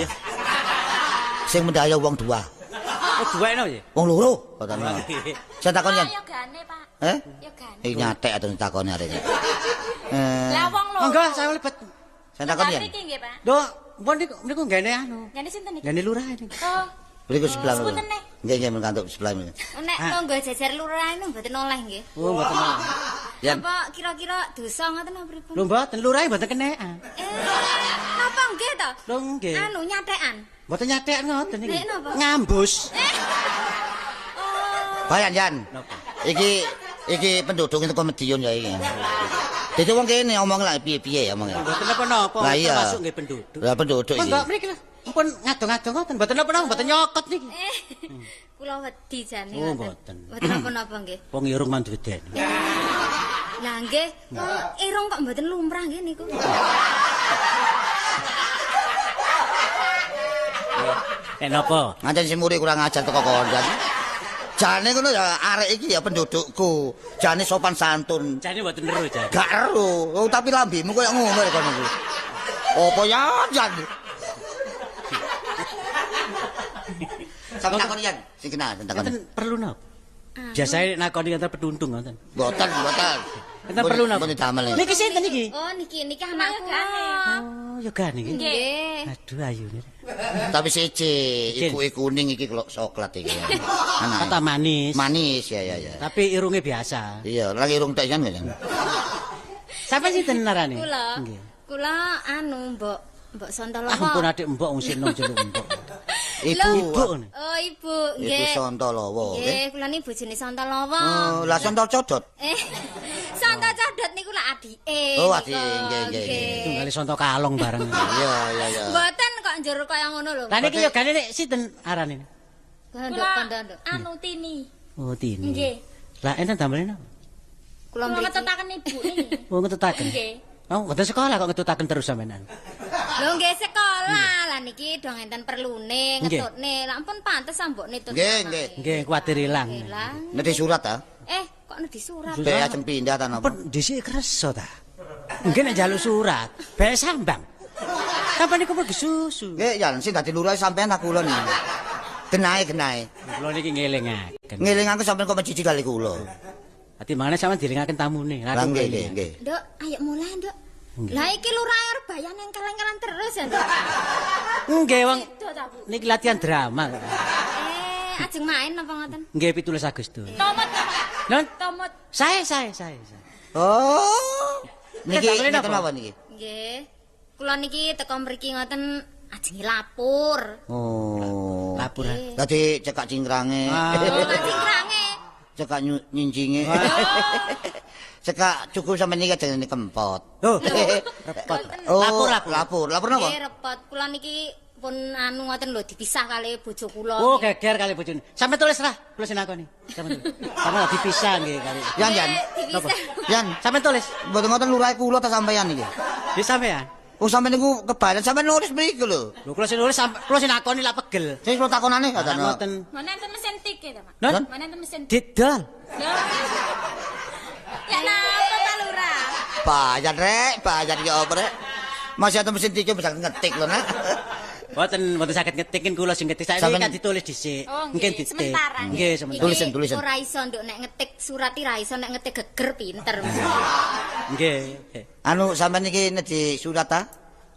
Sing mendaya wong dua. Oh, dua eno ya? Wong loro katane. Saya takon yan. Yogane, Pak. Eh? Yogane. Iki nyatek atau takone arek iki. Lah wong loro. Monggo saya mlebet. Saya takon yan. Mriki nggih, Pak. Lho, pun niku nggene anu. Nggene sinten niki? Nggene lurah niku. Oh. Mriku sebelah. Nggih nggih mengkantuk sebelah niku. Nek tangga jejer lurah niku mboten oleh nggih. Oh, mboten oleh. Yan. Apa kira-kira dosa ngoten apa pripun? Lho mboten lurahe mboten kenekan. Napa nggih to? Lho nggih. Anu nyatekan. Mboten nyatekan ngoten niki. Ngambus. Oh. Bayan Yan. Iki iki penduduk itu Mediun ya iki. Dadi wong kene omong lak piye-piye omong. Mboten napa-napa, termasuk nggih penduduk. Lah penduduk iki. Monggo mriki lho. Ampun ngadong-ngadong ngoten, mboten napa-napa, mboten nyokot niki. Kula wedi jane. Oh, mboten. Mboten napa-napa nggih. Wong irung mandu wedeni. Lah nggih, wong irung kok mboten lumrah nggih niku. Nek napa? Ngancen si muri kurang ajar teko kon. Jane ngono ya arek iki ya pendudukku. Jane sopan santun. Jane mboten ero jane. Gak ero. Oh, tapi lambemu koyo ngono kon niku. Apa ya jan? Sampe takon yen, sing kenal takon. Enten perlu napa? Biasane nakoni enten peduntung ngoten. Mboten, mboten. Enten perlu napa? Pun didamel. Niki sinten niki? Oh, niki niki anak kula. Oh, yogane iki. Nggih. Aduh ayune. Tapi siji, ibuke kuning iki kok coklat iki. Anake. Kata manis. Manis ya ya ya. Tapi irunge biasa. Iya, lagi irung tek jan kan. Sampai sinten narane? Kula. Nggih. Kula anu Mbok Mbok Sontolowo. Ah, ampun adik mbok wong sing nom jeluk mbok. Ibu. Ibu. Oh, Ibu, Ibu nggih. Sontolowo, nggih. Nggih, kula niki bojone Sontolowo. Oh, lah Sontol codot. Sonto codot niku lak adike. Oh, niku. adike, nggih, nggih. Tunggale sonto kalong bareng. Iya, iya, iya. Mboten kok njur kaya ngono lho. Lah niki yogane nek sinten arane? Nduk, nduk. Anu Tini. Oh, Tini. Nggih. Lah enten damel napa? Kula Kula mriki. ngetutaken ibu niki. Oh, ngetutaken. Nggih. Oh, mboten sekolah kok ngetutaken terus sampean. Lho nggih sekolah. Lah niki do ngenten perlune Nggih. ngetutne. Lah ampun pantes ambokne tut. Nggih, nggih. Nggih, kuwatir ilang. Ilang. Nedhi surat ta? Kok nedhi surat? Be ajeng pindah ta napa? Pun dhisik kersa ta. Nggih nek njaluk surat, bae sambang. Sampeyan niku pergi susu. Nggih, ya sing dadi lurah sampean ta kula niki. Genahe, genahe. Kula niki ngelingaken. Ngelingaken sampean kok menjijik kali kula. Ati mangane sampean dilingaken tamune. Lah nggih, nggih, nggih. Nduk, ayo mulai, Nduk. Lah iki lurah arep bayan engkel-engkelan terus ya, Nduk. Nggih, wong Beda ta, Bu? niki latihan drama kok. Ajeng main napa ngoten? Nggih 17 Agustus. Tomot, Non, tomot. saya. Oh. Niki Damel ngeten napa? mawon niki. Nggih. Kula niki teko mriki ngoten ajeng lapor. Oh. Laporan. Dadi cekak cingkrange. Ah. Oh, cingkrange. Cekak nyincinge. Cekak cukup sampe niki jenenge kempot. Oh, repot. Oh, Lapor, lapor. Lapor, lapor napa? Nggih repot. Kula niki pun anu ngoten lho dipisah kali bojo kula. Oh, geger kali bojone. Sampe tulis lah, kula sing nakoni. Sampe tulis. Sampe lagi dipisah nggih kali. Yan, Yan. Dipisah. Yan, Sampe tulis. mboten ngoten lurahe kula ta sampeyan niki. Di sampean. Oh, sampeyan niku kebaran sampeyan nulis mriku lho. Lho kula sing nulis sampe kula sing nakoni lak pegel. Sing kula takonane Lah katane. ngoten. Mana enten mesin tik ya, Pak? Non? Mana enten mesin Didol. Ya napa Pak Lurah? Bayar rek, bayar ya apa rek. Masih ada mesin tik bisa ngetik lho nak. Mboten mboten saged ngetikin kula sing ngetik. Saiki Sampeyan- kan ditulis dhisik. Oh, Mungkin nggih, ditik. sementara. Nggih, sementara. Tulisan, tulisan. Ora iso nduk nek ngetik surat ora iso nek ngetik geger pinter. Nggih. Anu sampeyan niki nedhi surat ta?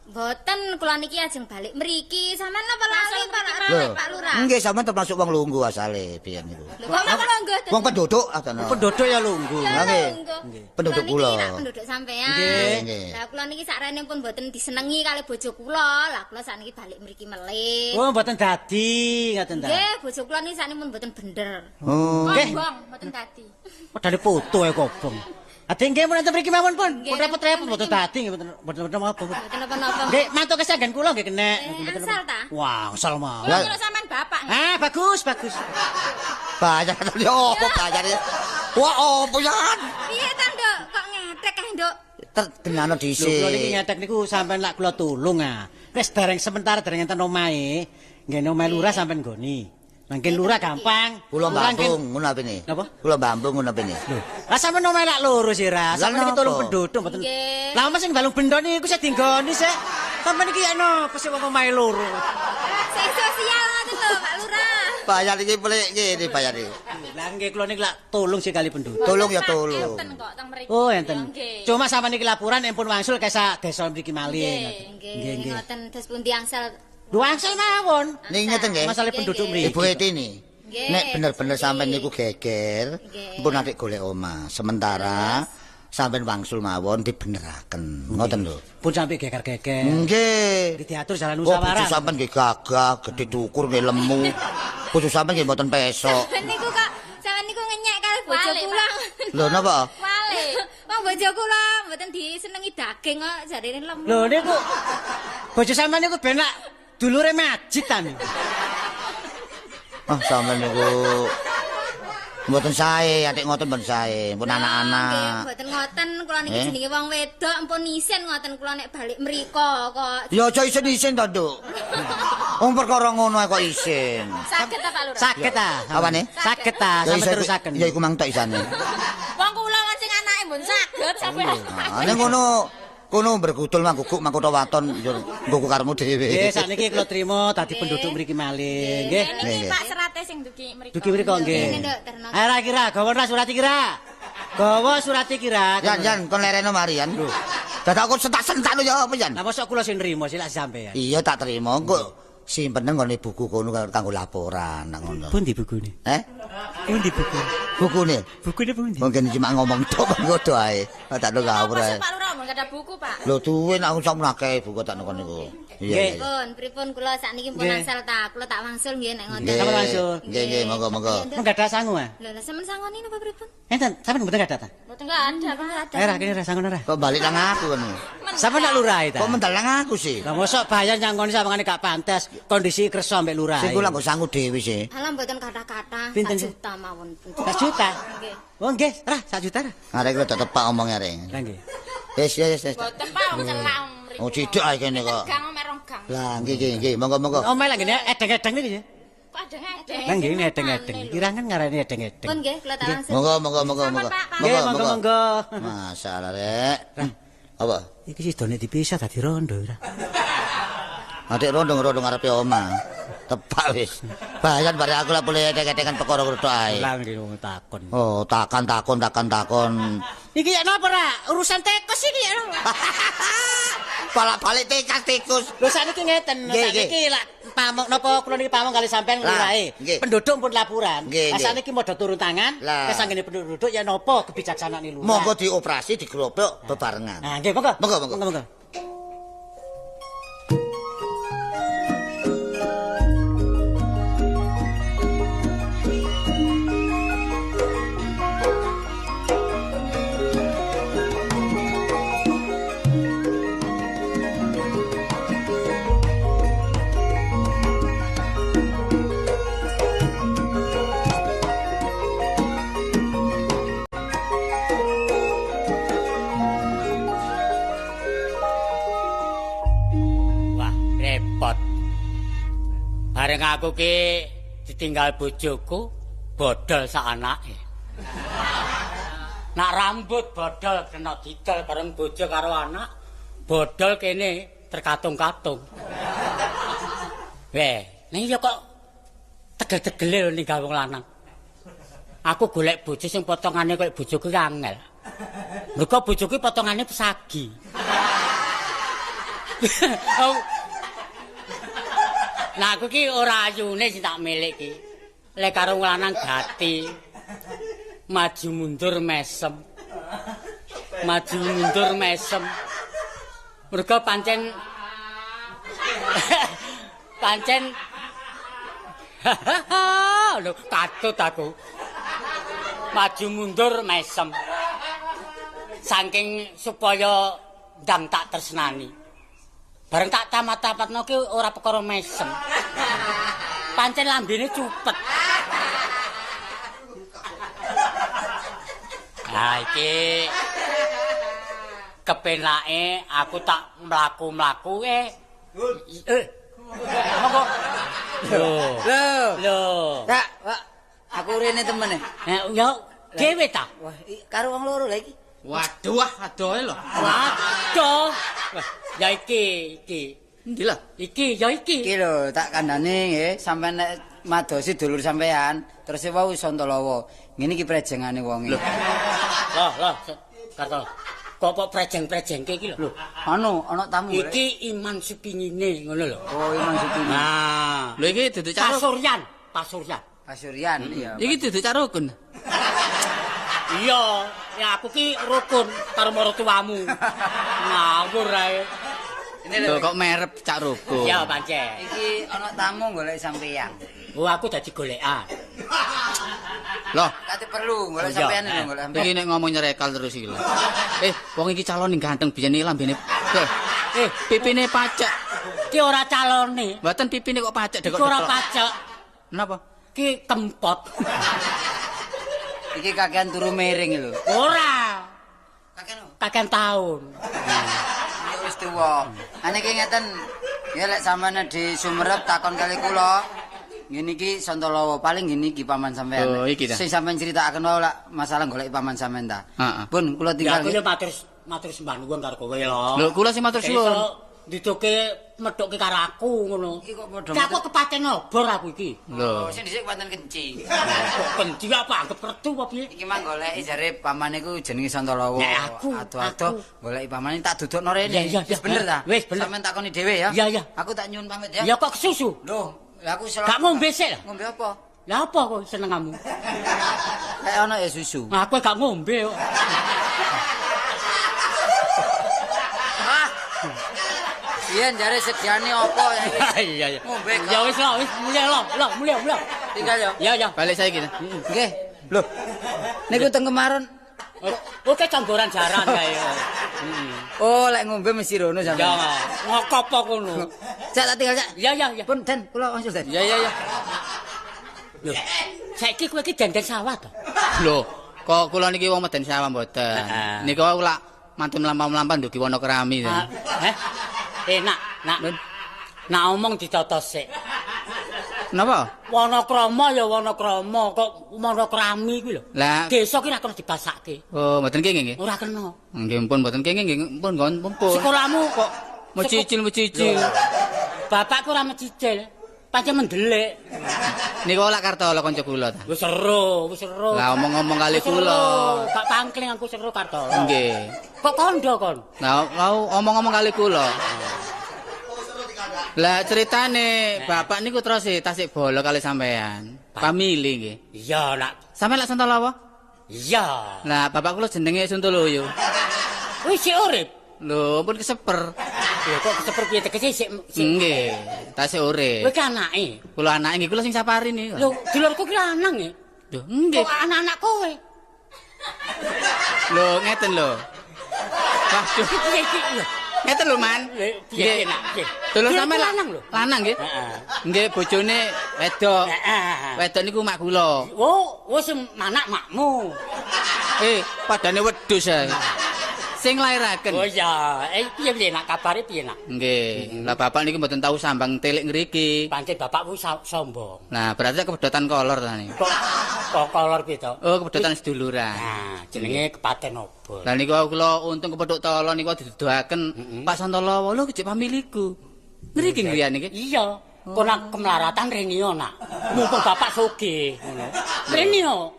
Mboten kula niki ajeng balik mriki. Sampeyan napa lali Pak Lho. Pak Lurah? Nggih, sampeyan termasuk wong lungguh asale biyen niku. Lho kok kula lungguh? Wong penduduk atane. Penduduk ya lungguh. Ya, Nggih. lungguh. Penduduk Kula kula. niki lak penduduk sampean. Nggih. Lah kula niki sakrene pun mboten disenengi kali bojo kula. Lah kula sakniki balik mriki melih. Oh, mboten dadi ngoten ta. Nggih, bojo kula niki sakniki pun mboten bener. Oh. Nggih. Kobong, mboten dadi. Padahal foto e kobong. Ade nggih mun enten mriki mawon pun. Nggih, Pun repot-repot mriki. mboten dadi nggih mboten mboten apa. Mboten napa-napa. Nggih, mantuk kesanggan kula nggih kenek. Asal ta? Wah, asal mawon. Kula nyeluk sampean bapak. Ah, bagus, bagus. Bayar ya apa bayar. Wah, apa yan? Piye ta, Nduk? Kok ngetek kae, Nduk? Tergenano Lho kula niki dhisik. ngetek niku sampean lak kula tulung ah. Wis dereng sementara dereng enten omahe. Nggih omahe lurah sampean nggoni. Mangkin lurah gampang. Kula Lurah nggih- Bambung ngono apene. Napa? Kula Bambung ngono apene. Lho, lah sampean omahe lak loro sih ra. Lah Sampean niki napa? tolong penduduk mboten. Nggih. Lah mas sing balung bendo niku sing dinggoni sik. Sampean niki ya napa sih wong omahe loro. Sing sosial ngoten lho, Pak Lurah. Bayar iki pelik ngene bayar iki. Lah nggih kula niki lak tolong sih kali penduduk. Tolong ya tolong. Enten kok teng mriki. Oh enten. Nggih. Cuma sampean niki laporan empun wangsul kesa desa mriki malih. Nggih, ngoten terus pundi angsal. Lho angsal mawon. Niki ngeten nggih. Masalah penduduk mriki. Ibu Eti ni. Nggih. Nek bener-bener sampean niku geger, Nggih. pun atik golek omah. Sementara sampean wangsul mawon dibeneraken. Ngoten lho. Pun sampe geger-geger. Nggih. Nggih diatur jalan Oh, bojo musyawarah. sampean nggih gagah, gedhe dukur nggih lemu. Bojo sampean nggih mboten pesok. Sampeyan niku kok sampeyan niku ngenyek kali bojo Wale, kula. Lho napa? Wale. Wong bojo kula mboten disenengi daging kok jarene lemu. Lho niku bojo sampean niku ben lak dulure majid ta niku. Ah, sampean niku mboten sae, atik ngoten mboten sae, pun Nggih, anak-anak. mboten ngoten kula niki Eh? jenenge wong wedok ampun isin ngoten kula nek balik mriko kok. Ya aja isin-isin to, Nduk. Wong perkara ngono ae kok isin. Saged ta Pak Lurah? Saged ta? Apane? Saged ta, Ya sampe iso iku- terusaken. Ya iku mang tok isane. Wong kula wong sing anake mbun saged sampean. Ah, ning ngono kono bergudul mang guguk mang kutha waton yo nggo karepmu dhewe. Nggih, sakniki kula trima dadi penduduk mriki malih, nggih. Niki Nggih. Pak serate sing dugi mriko. Dugi mriko nggih. Ngene, Nduk, terno. Ayo ra kira, gawa ra surat iki ra. Gawa surat iki ra. Yan, Yan, kon lereno mari Yan. Dadak aku sentak-sentak lho ya apa Yan? Lah mosok kula sing nrimo sih lak sampean. Iya tak terima engko simpen nggone buku kono kanggo laporan nang ngono. Pundi bukune? Eh? Pundi buku? Bukune. Bukune pundi? Mungkin cuma ngomong tok ngono ae. Tak lo ngawur ae. Pak Lurah, gak ada buku, Pak. Lho duwe nek aku sak akeh buku tak nang niku. Iya. Pripun, pripun kula sakniki pun angsal ta, kula tak wangsul nggih nek ngoten. Sampeyan wangsul. Nggih, nggih, monggo-monggo. Mun gak ada sangu, ah. Lho, lha sampean sangoni napa pripun? Enten, sampean mboten gak ada ta? Mboten gak ada, Pak. Eh, ra kene ra sangu ora. Kok balik nang aku kan? Sampeyan nak lurah ta? Kok mendal nang aku sih? Lah mosok bayar nyangoni sawangane gak pantes, kondisi kersa ambek lurah. Sing kula nggo sangu dhewe sih. Alah mboten kathah-kathah, Pinten 1 juta mawon. 1 juta. Nggih. Oh nggih, ra 1 juta ra. Arek kok tepak omong arek. Lah nggih. Wis, wis, wis. Mboten, Pak, wong celak mriku. Oh cidhek ae kene kok. Gang omek rong gang. Lah nggih nggih nggih, monggo-monggo. Omae lah ngene edeng-edeng niki ya. Kok adeng-adeng? Lah nggih edeng-edeng. Kirangan ngarani edeng-edeng. Pun nggih kula tak wangsul. Monggo monggo monggo monggo. Nggih, monggo-monggo. Masalah rek. Apa? Iki sidone dipisah dadi rondo ora. Adik rondo-rondo ngarepe omah. Tepak wis. Bayan bare aku lah boleh edeng-edengan perkara tok ae. Lah nggih wong takon. Oh, takon takon takon takon. Iki ya napa ra? Urusan tikus iki ya. Balak-balik tikus tikus. Lho sakniki ngeten, sakniki lak pamong napa kula niki pamong kali sampean lurahe. Penduduk pun laporan. Lah sakniki modho turun tangan, kesanggene penduduk ya napa kebijaksanaan lurah. Monggo dioperasi digrobok bebarengan. Nah, nggih monggo. Monggo monggo. Monggo. Bareng aku ki ditinggal bojoku, bodol sak anake. Nak rambut bodol kena didol bareng bojo karo anak, bodol kene terkatung-katung. Weh, ning ya kok tegel-tegele lho ninggal wong lanang. Aku golek bojo sing potongane koyo bojoku ki angel. Mergo bojoku potongane pesagi. Nah aku ki ora ayune sing tak milik ki. Lek karo lanang gati. Maju mundur mesem. Maju mundur mesem. Mergo pancen pancen lho katut aku. Maju mundur mesem. Saking supaya ndang tak tresnani. Bareng tak tamat-tamatno ki ora perkara mesem. Pancen lambene cupet. Nah iki kepenake aku tak mlaku-mlaku Monggo. Lho. Lho. Lho. Kak, Pak, aku rene temen e. Ya dhewe ta? Wah, karo wong loro lha iki. Waduh, wah, adohe lho. Waduh. Ya iki, iki. Endi lho? Iki, ya iki. Iki lho, tak kandhane nggih, sampean nek madosi dulur sampean, terus wau Santalawa. Ngene iki prejengane wonge. Lho. Loh, loh, Karto. Kok kok prejeng-prejengke iki lho? Lho, anu ana tamu. Iki Iman Supingine ngono lho. Oh, Iman Supingine. Nah. Lho iki duduk cak Pasuryan, Pasuryan. Pasuryan, iya. Iki duduk cak rukun. Iya, ya aku ki rukun karo maratuwamu. Ngawur ae. Lho kok merep cak rukun. Ya pancen. Iki ana tamu golek sampeyan. Oh, aku dadi golekan. Loh, kate perlu golek sampeyan lho golek sampeyan. Iki nek ngomong nyerekal terus iki lho. Wong iki calon ganteng biyen iki lambene. Pipine pacek. Ki ora calone. Mboten pipine kok pacek dekok. Ora pacek. Napa? Ki kempot. Iki kakean turu miring lho. Ora. Kakean kakean taun. Ya wis tuwa. Ane iki ngeten, ya lek sampeyan di Sumerep takon kali kula. Ngene iki Santalawa paling ngene iki paman sampean. Oh, iki ta. Sing sampean critakaken wae lak masalah golek paman sampean ta. Heeh. Pun kula tinggal. Ya aku yo matur sembah nuwun karo kowe lho. Lho kula sing matur suwun. Iso Nduduke methuke karo aku ngono. Iki kok padha Lah kok kepaten obor aku iki. Lho. Oh, sing dhisik pancen kenci. Kok kenci apa anggap kertu apa piye? Iki mang goleki jare pamane ku jenenge Santolowo. Nek aku, Ado-ado goleki pamane tak dudukno rene. Iya, iya, iya. Wis bener ta? Wis bener. Sampeyan takoni dhewe ya. Iya, iya. Aku tak nyuwun pamit ya. Ya kok kesusu? Loh, lah aku selalu Gak ngombe sik lah. Ngombe apa? Lah apa kok senengamu? Kayak ana ya susu. Aku gak ngombe kok. Ah. Biyen jare sediane apa ya iki? Iya iya. Ngombe gak? Ya wis lah, wis mulih lah, lah mulih mulih. Tinggal ya. Ya ya. Balik saiki ta. Nggih. Loh. Niku teng kemarin. Oke canggoran jaran kae. Oh, lek ngombe mesti rono Ya, sampeyan. ngokopo kono. Cak tak tinggal, Cak. Ya ya ya. Pun Den, kula langsung Den. Iya iya iya. Lho, saiki kowe iki dandan sawah to? Lho, kok kula niki wong meden sawah mboten. Heeh. Niku wau lak mantun mlampah-mlampah ndugi wana kerami ta. Heh. Nak, nak. Nak omong ditata sik. Napa? Wanakrama ya wanakrama, kok wanakrami kuwi lho. Lah, Desa ki ora kena dibasake. oh mboten kenging nggih. Ora kena. Nggih pun mboten kenging nggih pun nggon pun. Sekolahmu kok mecicil-mecicil. Bapakku ora mecicil. Pancen mendelik. Niku lak Kartolo kanca kula ta. Wis seru, wis seru. Lah omong-omong kali Wis seru. kula. Gak pangkling aku seru Kartolo. Nggih. Kok kondo kon? Lah wau omong-omong kali kula. Lah ceritane bapak niku terus tasik bolo kali sampean. Pamili nggih. Iya, nak. Sampeyan lak Santolowo? Iya. Lah bapak kula jenenge Suntoloyo. Wis sik urip. Lho, pun keseper. Lho kok keseper piye tegese sik sik. Nggih, tasik urip. Kowe ki anake. Kula anake nggih kula sing sapari niku. Lho, dulurku ki lanang e. Lho, nggih. Kok anak-anak kowe? Lho, ngeten lho. Waduh, Piye iki lho? ngeten lho, Man. Piye nak? Piye? Dulur Dulurku sampean lanang lho. Lanang nggih. Heeh. Nggih, bojone wedok. Heeh. Wedok niku mak kula. Oh, wis manak makmu. Eh, padane wedhus ae. Sing lairaken. Oh iya, piye piye nak kabare piye nak? Nggih. Lah bapak niku mboten tau sambang telik ngriki. Pancen bapakmu sombong. Nah, berarti kebedotan kolor ta niku. Kok kolor piye to? Oh, kebedotan seduluran. Nah, jenenge kepaten obor. Lah niku kula untung kepethuk tolo niku diduduhaken Pak Santolowo lho kejek pamiliku. Ngriki ngriyane niki. Iya, kono kemelaratan rene yo nak. Mumpung bapak sugih ngono. Rene yo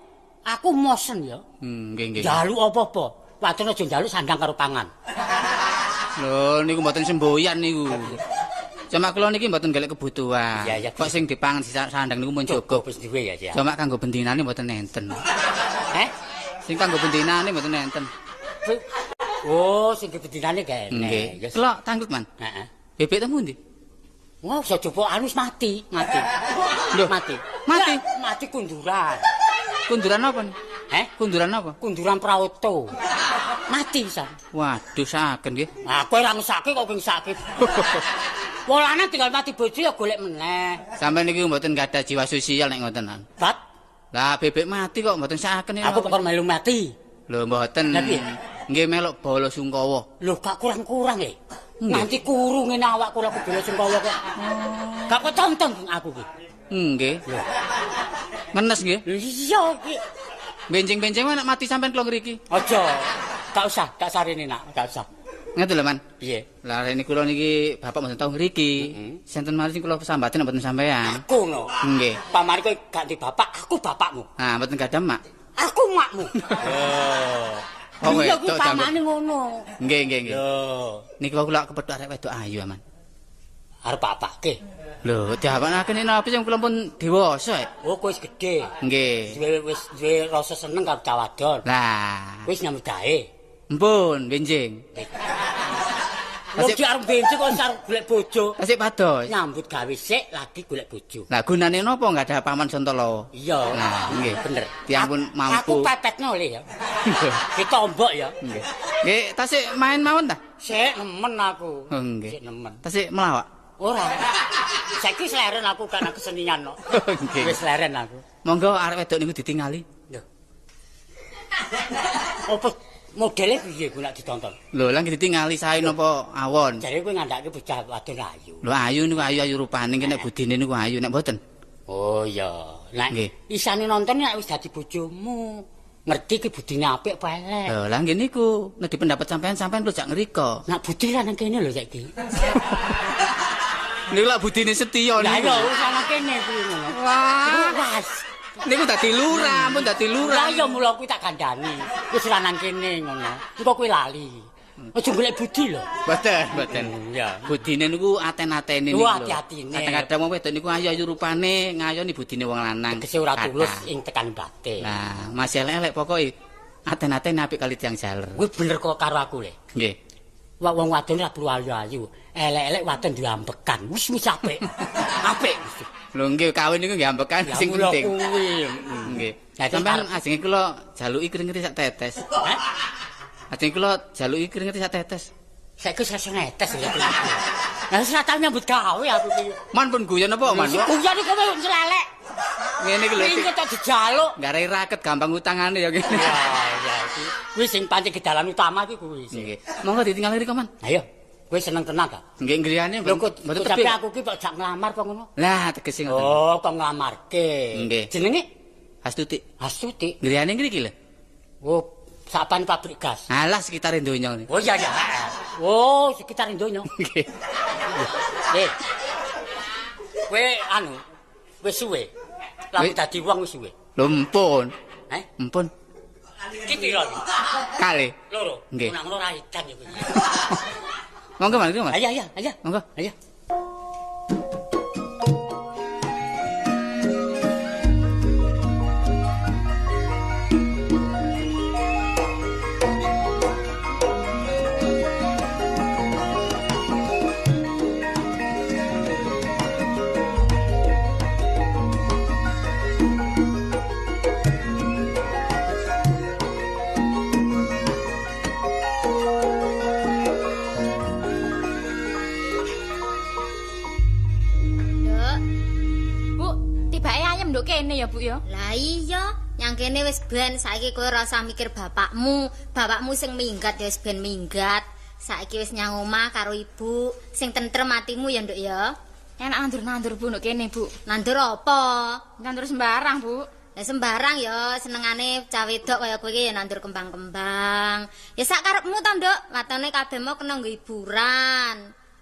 aku mosen ya. Nggih nggih. Njaluk apa-apa. Wadon aja njaluk sandang karo pangan. Lho niku mboten semboyan niku. Cuma kula niki mboten golek kebutuhan. Iya, iya. Kok sing dipangan sisa sandang niku mun cukup. Wis duwe ya, ya. Cuma kanggo bendinane mboten enten. Heh? Sing kanggo bendinane mboten enten. Oh, sing bendinane kene. Nggih. Ya. Kula tanglet, Man. Heeh. Bebek teng pundi? Wah, iso coba anu wis mati, mati. Lho, mati. mati? Ya, mati kunduran. Kunduran apa nih? Heh? Kunduran apa? Kunduran Prawoto. Mati pisan. Waduh, saken nggih. Ah, kowe ora ngesake kok kowe ngesake. Wong lanang tinggal mati bojo ya golek meneh. Sampeyan niki mboten gadah jiwa sosial nek ngoten. Bat, Lah bebek mati kok mboten saken aku pokok melu mati. Lho mboten. Lah piye? Nggih melok bala sungkawa. Lho gak kurang-kurang e. Nganti kuru ngene awakku lho bela sungkawa kok. Gak kok tonton aku ki. Nggih. Ngenes nggih. Iya iki. Benjing-benjing nek mati sampean kula ngriki. Aja. Gak usah, gak sarene nak, gak usah. Ngeten lho, Man. Piye? Lah rene kula niki bapak mboten tau ngriki. Senten malih sing kula sambaten mboten sampean. Aku no. Nggih. Pamane kowe gak di bapak, aku bapakmu. Nah, mboten gadah mak. Aku makmu. Oh, Iya kuwi wedok pamane ngono. Nggih, nggih, nggih. Lho, Niki kula lak kepethuk arek wedok ayu, Aman. arep apake? Lho, diapakake napa sing kula pun dewasa. Oh, kowe wis gedhe. Nggih. Duwe wis duwe rasa seneng karo cah wadon. Lah, Wis nyambut gawe. mpun benjing. Wong ki arep benjing kok wis arep golek bojo. Tasik pados. Nyambut gawe sik lagi golek bojo. Lah gunane napa nggak ada paman Santolowo? Iya. Nah, nggih. Bener. Tiyang pun mampu. Aku pepetno le ya. Ditombok ya. Nggih. Nggih, tasik main mawon ta? Sik nemen aku. Oh, nggih. Sik nemen. Tasik melawak. Ora. Saiki wis leren aku karena kesenian kok. Nggih. Wis leren aku. Monggo arek wedok niku ditingali. Lho. Apa modele piye ku nek ditonton? Lho, lah nggih ditingali sae napa awon? Jare kowe ngandhake bocah wadon ayu. Lho ayu niku ayu-ayu rupane nggih nek budine niku ayu nek mboten. Oh iya. Nek Nggih. isane nonton nek wis dadi bojomu. Ngerti ki budine apik apa elek. Lho, lah nggih niku, nek pendapat sampean sampean lho jak ngriko. Nak budi lah nang kene lho saiki. Niku lak budine setya Lah niku. iya wis nang kene kuwi ngono. Wah, niku dadi lurah, ampun dadi lurah. Lah iya mula kuwi tak kandhani. Wis ra nang kene ngono. Engko kuwi lali. Aja golek budi lho. Mboten, mboten. Iya. Budine niku aten-atene niku. Wah, lho. ati-atine. Kadang-kadang wong wedok niku ayu-ayu rupane, ngayoni budine wong lanang. Tegese ora Kathah. tulus ing tekan batin. Lah, masih elek-elek pokoke aten-atene apik kali tiyang jaler. Kuwi bener kok karo aku le. Nggih. Wong wong wadon ora perlu ayu-ayu. Elek-elek wadon duwe ambekan. Wis wis apik. Apik. Lho nggih kawin niku nggih ambekan Lah, sing mula penting. kuwi. Nggih. Lah, Sampeyan ajenge kula jaluki kringete sak tetes. Hah? Ajenge kula jaluki kringete sak tetes. Saiki wis iso netes ya. Lah wis ora tau nyambut gawe aku iki. Man pun guyon apa, Man? Sing guyon iku kowe ncelelek. Ngene iki lho. Kringet kok dijaluk. Garai raket gampang utangane ya ngene. Ya ya iki. Kuwi sing pancen gedalan utama iki kuwi. Nggih. Monggo ditinggal mriko, Man. Ayo, kowe seneng tenan ta? Nggih griyane Lho kok mboten tapi tebih. aku ki kok jak nglamar apa ngono? Lah tegese ngoten. Oh, kok nglamarke. Nggih. Jenenge Astuti. Astuti. Griyane ngriki lho. Oh, sapan pabrik gas. Alah sekitare donya ngene. Oh iya iya. Oh, sekitar donya. Nggih. Eh. Kowe anu, wis suwe. Lah dadi wong wis suwe. Lho empun. Eh? Empun. Iki piro iki? Kali. Loro. Nggih. Nang ngono ra edan ya kowe. Monggo Mas, monggo, Mas. Ayo ayo ayo. Monggo. Ayo. Nduk. Bu, tibake ayam nduk kene ya, Bu ya. Lah iya, nyang kene wis ben saiki kowe ora usah mikir bapakmu. Bapakmu sing minggat ya wis ben minggat. Saiki wis nyang omah karo ibu, sing tentrem atimu ya, Nduk ya. Enak nandur-nandur Bu nduk kene, Bu. Nandur apa? Nandur sembarang, Bu. Lah sembarang ya senengane cah wedok kaya kowe iki ya nandur kembang-kembang. Ya sak karepmu to, Nduk. Watone kabeh mau kena nggo hiburan.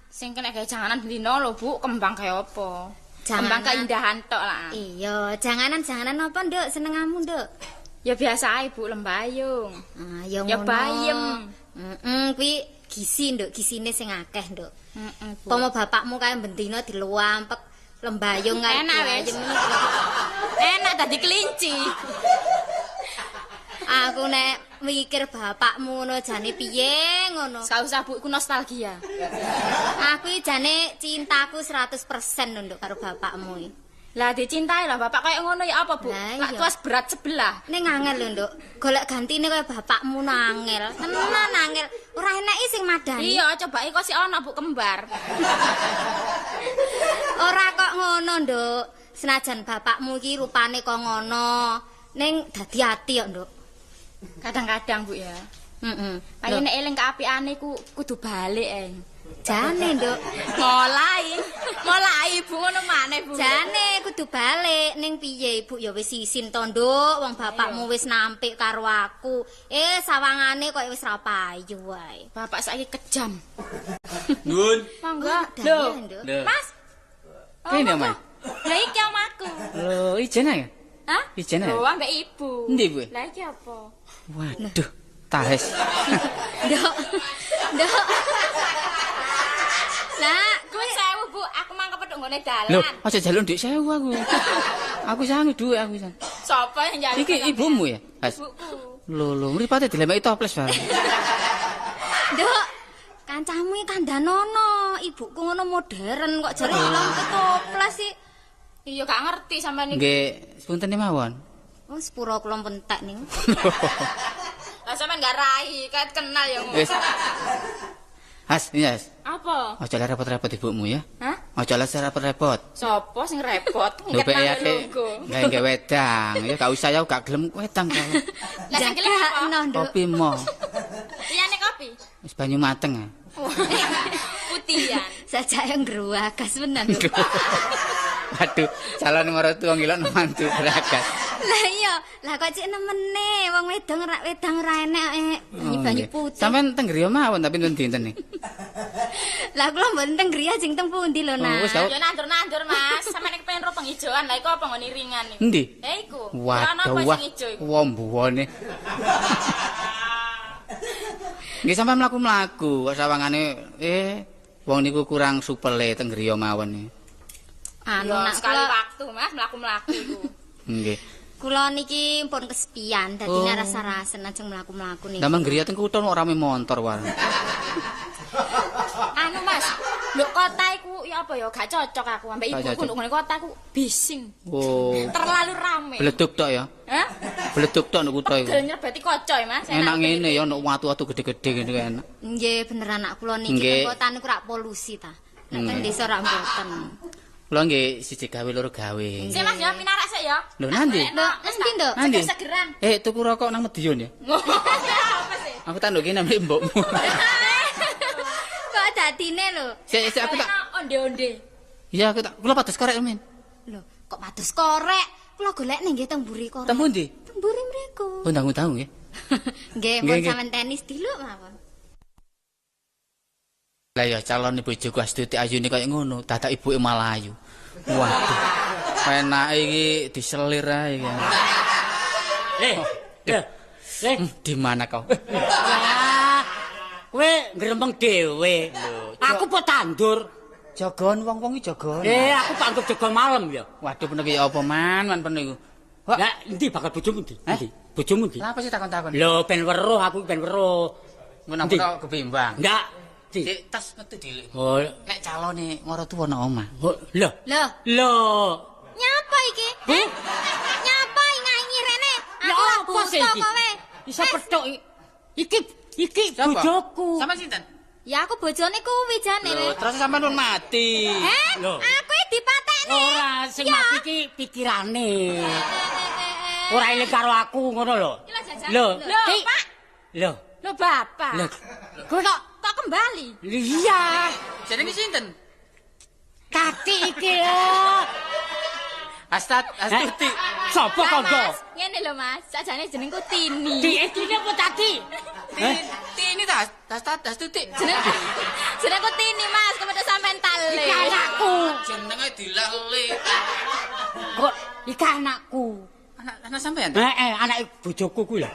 Sing kena gawe janganan bendino lho, Bu, kembang kaya apa? Janganan. Kembang keindahan tok lah. Iya, janganan-janganan apa, Nduk? Senengamu, Nduk? Ya biasa ae, Bu, lembayung. Ah, ya Ya ngono. bayem. Heeh, kuwi gizi, Nduk, gisine sing akeh, Nduk. Heeh, Bu. Pomo bapakmu kae bendina diluampek lembayung kae. Enak wis. bayem. Enak dadi kelinci. Aku nek mikir bapakmu ngono jane piye ngono. Gak usah, Bu, iku nostalgia. Aku iki jane cintaku 100% lho, Nduk, karo bapakmu iki. Lah dicintai lah bapak kayak ngono ya apa, Bu? Lah, Lak iya. kelas berat sebelah. Ning angel lho, Nduk. Golek gantine kaya bapakmu nangel. Tenan angel. Ora eneki sing madani. Iya, coba kok sik ana Bu kembar. Ora kok ngono, Nduk. Senajan bapakmu iki rupane kok ngono, ning dadi ati kok, Nduk. Kadang-kadang, Bu ya. Heeh. Kaya nek eling keapiane ku kudu balik eh. Jane, Nduk. Mulai, mulai Bu ngono maneh, Bu. Jane kudu balik ning piye ibu ya wis isin to, Nduk. Wong bapakmu wis nampik karo aku. Eh, sawangane kok wis ra payu wae. Bapak saiki kejam. Nuwun. Monggo. Lho, Lho. Mas. Oh, Kene, monggo. Mas. Lah iki omahku. Lho, ijen ae. Hah? Ijen ae. Lho, ambek ibu. Endi, Bu? Lah iki apa? Waduh, tahes. Nduk. Nduk. Lah, Kuwi 1000, Bu. Aku mang kepethuk nggone dalan. Lho, aja jaluk dhuwit 1000 aku. Aku sangu dhuwit aku san. Sapa yang njaluk? Iki ibumu ya? Has. Ibuku. Lho, lho, mripate dilemeki toples bareng. Nduk. Kancamu iki kandhanono, ibuku ngono modern kok jare ilang ketoples sih. Iya gak ngerti sampean niku. Nggih, sepunten mawon. Oh, sepuro kula entek niku. Lah sampean gak rai, kayak kenal ya ngono. Wis. Has, iya, Has. Apa? Aja lah repot-repot ibumu ya. Hah? Aja lah repot-repot. Sopo sing repot? Lho Kenal pek logo. gawe wedang. Ya gak usah ya gak gelem wedang kok. Lah sing gelem apa? Jagakno, Nduk. Kopi mo. Liyane kopi. Wis banyu mateng. ah. Putihan. Sajake ngruwagas menan, Nduk. Waduh, calon maratuwa ngilok mantu beragas. Lah iya, lah kok cek nemene wong wedang ora wedang ora enek banyu putih. Sampeyan teng griya mawon tapi dinten dinten nih. Lah kula mboten teng griya jeng teng pundi lho, Nak. Ya nandur-nandur, Mas. Sampeyan nek pengen ro penghijoan, lah iku apa nggone ringan niku? Endi? Eh iku. Waduh, wah. Wombuwone. Nggih sampeyan mlaku-mlaku kok sawangane wong niku kurang supele teng griya mawon. Anu nak sekali waktu, Mas, mlaku-mlaku iku. Nggih. Kula niki pun kesepian, dadine rasa-rasen ajeng mlaku-mlaku niki. Lah griya teng kutho kok rame montor wae. Anu Mas, nduk kota iku ya apa ya gak cocok aku ambek ibuku nduk ngene kota iku bising. Oh. Terlalu rame. Bleduk tok ya? Hah? Bleduk tok nduk kutho iku. Pegel nyerbeti kaca ya Mas. Enak ngene ya nduk watu-watu gede-gede ngene enak. Nggih, bener anak kula niki teng kota niku rak polusi ta. Nek teng desa rak mboten. Kula nggih siji gawe loro gawe. Sik Mas ya pinarak sik ya. Lho nanti? Nanti nduk. Seger-segeran. Tuku rokok nang Medion ya. Apa sih? Aku tak nduk kene ambek mbokmu. Kok dadine lho. Sik sik aku tak onde-onde. Iya aku tak kula pados korek men. Lho, kok pados korek? Kula golekne nggih teng mburi korek. Teng pundi? Teng mburi mriku. Oh, tanggung-tanggung nggih. Nggih, pun sampean tenis diluk mawon. Lah ya calon bojoku Astuti ayune kaya ngono, dadak ibuke malah ayu. Waduh. Penake iki diselir ae iki. Di mana kau? Kowe ngrembeng dhewe. Aku po tandur. Jagon wong-wong iki jagon. Aku panggep jago malam ya. Waduh peno iki apa man, man peno iku. Lah endi bakal bojomu endi? Endi? Bojomu endi? Lah apa sih takon-takon? Lho ben weruh aku ben weruh. Ngono aku kok kebimbang. Enggak. Dik tas metu dilik. Oh, nek calone maratuwa nang omah. Lho. Lho. Lho. Nyapa iki? Nyapa nganyi rene? Aku apa sih iki? Iso petuk iki. Iki bojoku. Sampeyan sinten? Ya aku bojone kuwi jane. Lho, terus sampean pun mati. Lho. Aku dipatekne. Ora, sing mati iki pikirane. Ora eling karo aku ngono lho. Lho, Pak. Lho. Lho, Bapak. Lho. Kowe kok kembali? Iya. Jenenge sinten? Tati iki lho. Astuti. Sopo kandha? Ngene lho Mas, sajane jenengku Tini. Tini apa Tati? Tini ta, Astuti. Jenengku Tini Mas, kepada sampean tale. Iki anakku. Jenenge dilali. Kok iki anakku. Anak sampean? Heeh, anak bojoku kuwi lho.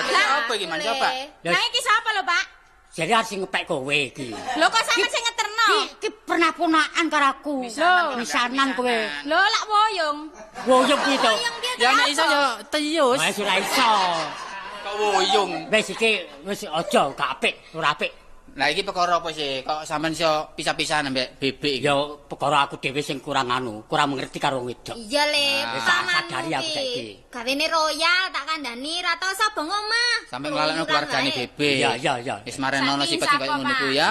Lah apa iki Mas, coba? Lah iki sapa lho, Pak? Jadi harus ngepek kowe iki. Lho kok sampean sing ngeterno? Iki pernah ponakan karo aku. Lho, misanan kowe. Lho lak woyong. Woyong kuwi to. Ya nek iso ya teyus. Wis ora iso. Kok woyong. Wis iki wis aja gak apik, ora apik. Lah iki perkara apa sih? Kok sampean iso pisah-pisahan ambek bebek iki? Ya perkara aku dhewe sing kurang anu, kurang mengerti karo wong wedok. Iya le, sadari aku saiki. Gawene royal tak kandhani ra tau sabeng omah. Sampe nglalekno keluargane bebek. Iya, iya, iya. Wis marenono sifat sing kaya ngono iku ya.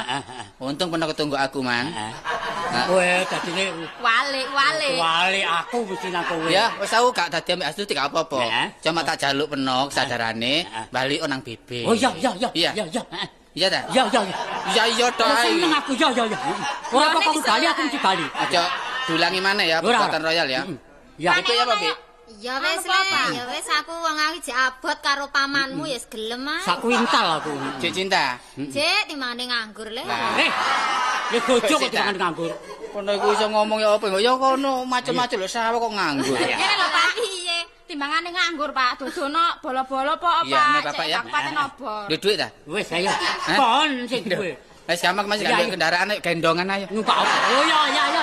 Untung pernah ketunggu aku, Man. Kowe dadine walik-walik. Walik aku mesti nang kowe. Ya, wis aku gak dadi ambek Astuti gak apa-apa. Cuma tak jaluk peno kesadarane bali nang bebek. Oh iya, iya, iya. Iya, iya. Iya ta? Iya, iya. Iya, iya tok ae. Seneng aku, iya, iya, iya. Ora apa-apa aku bali, aku mesti bali. Aja dulangi maneh ya, perbuatan royal ya. Ya, itu ya, Pak, Bi. Ya wis le, ya wis aku wong aku jek abot karo pamanmu ya gelem ah. Sak kuintal aku. Jek cinta. Jek timbangane nganggur le. Ya bojo kok timbangane nganggur. Kono iku iso ngomong ya apa ya kono macem-macem lho sawah kok nganggur. Ngene lho Pak, piye? Timbangane nganggur Pak, dodono bolo-bolo apa Pak? Iya, ya. Kabupaten obor. Duwe dhuwit ta? Wis ayo. Kon sing duwe. Wis gampang Mas, gak kendaraan ayo gendongan ayo. Numpak apa? Oh iya iya iya.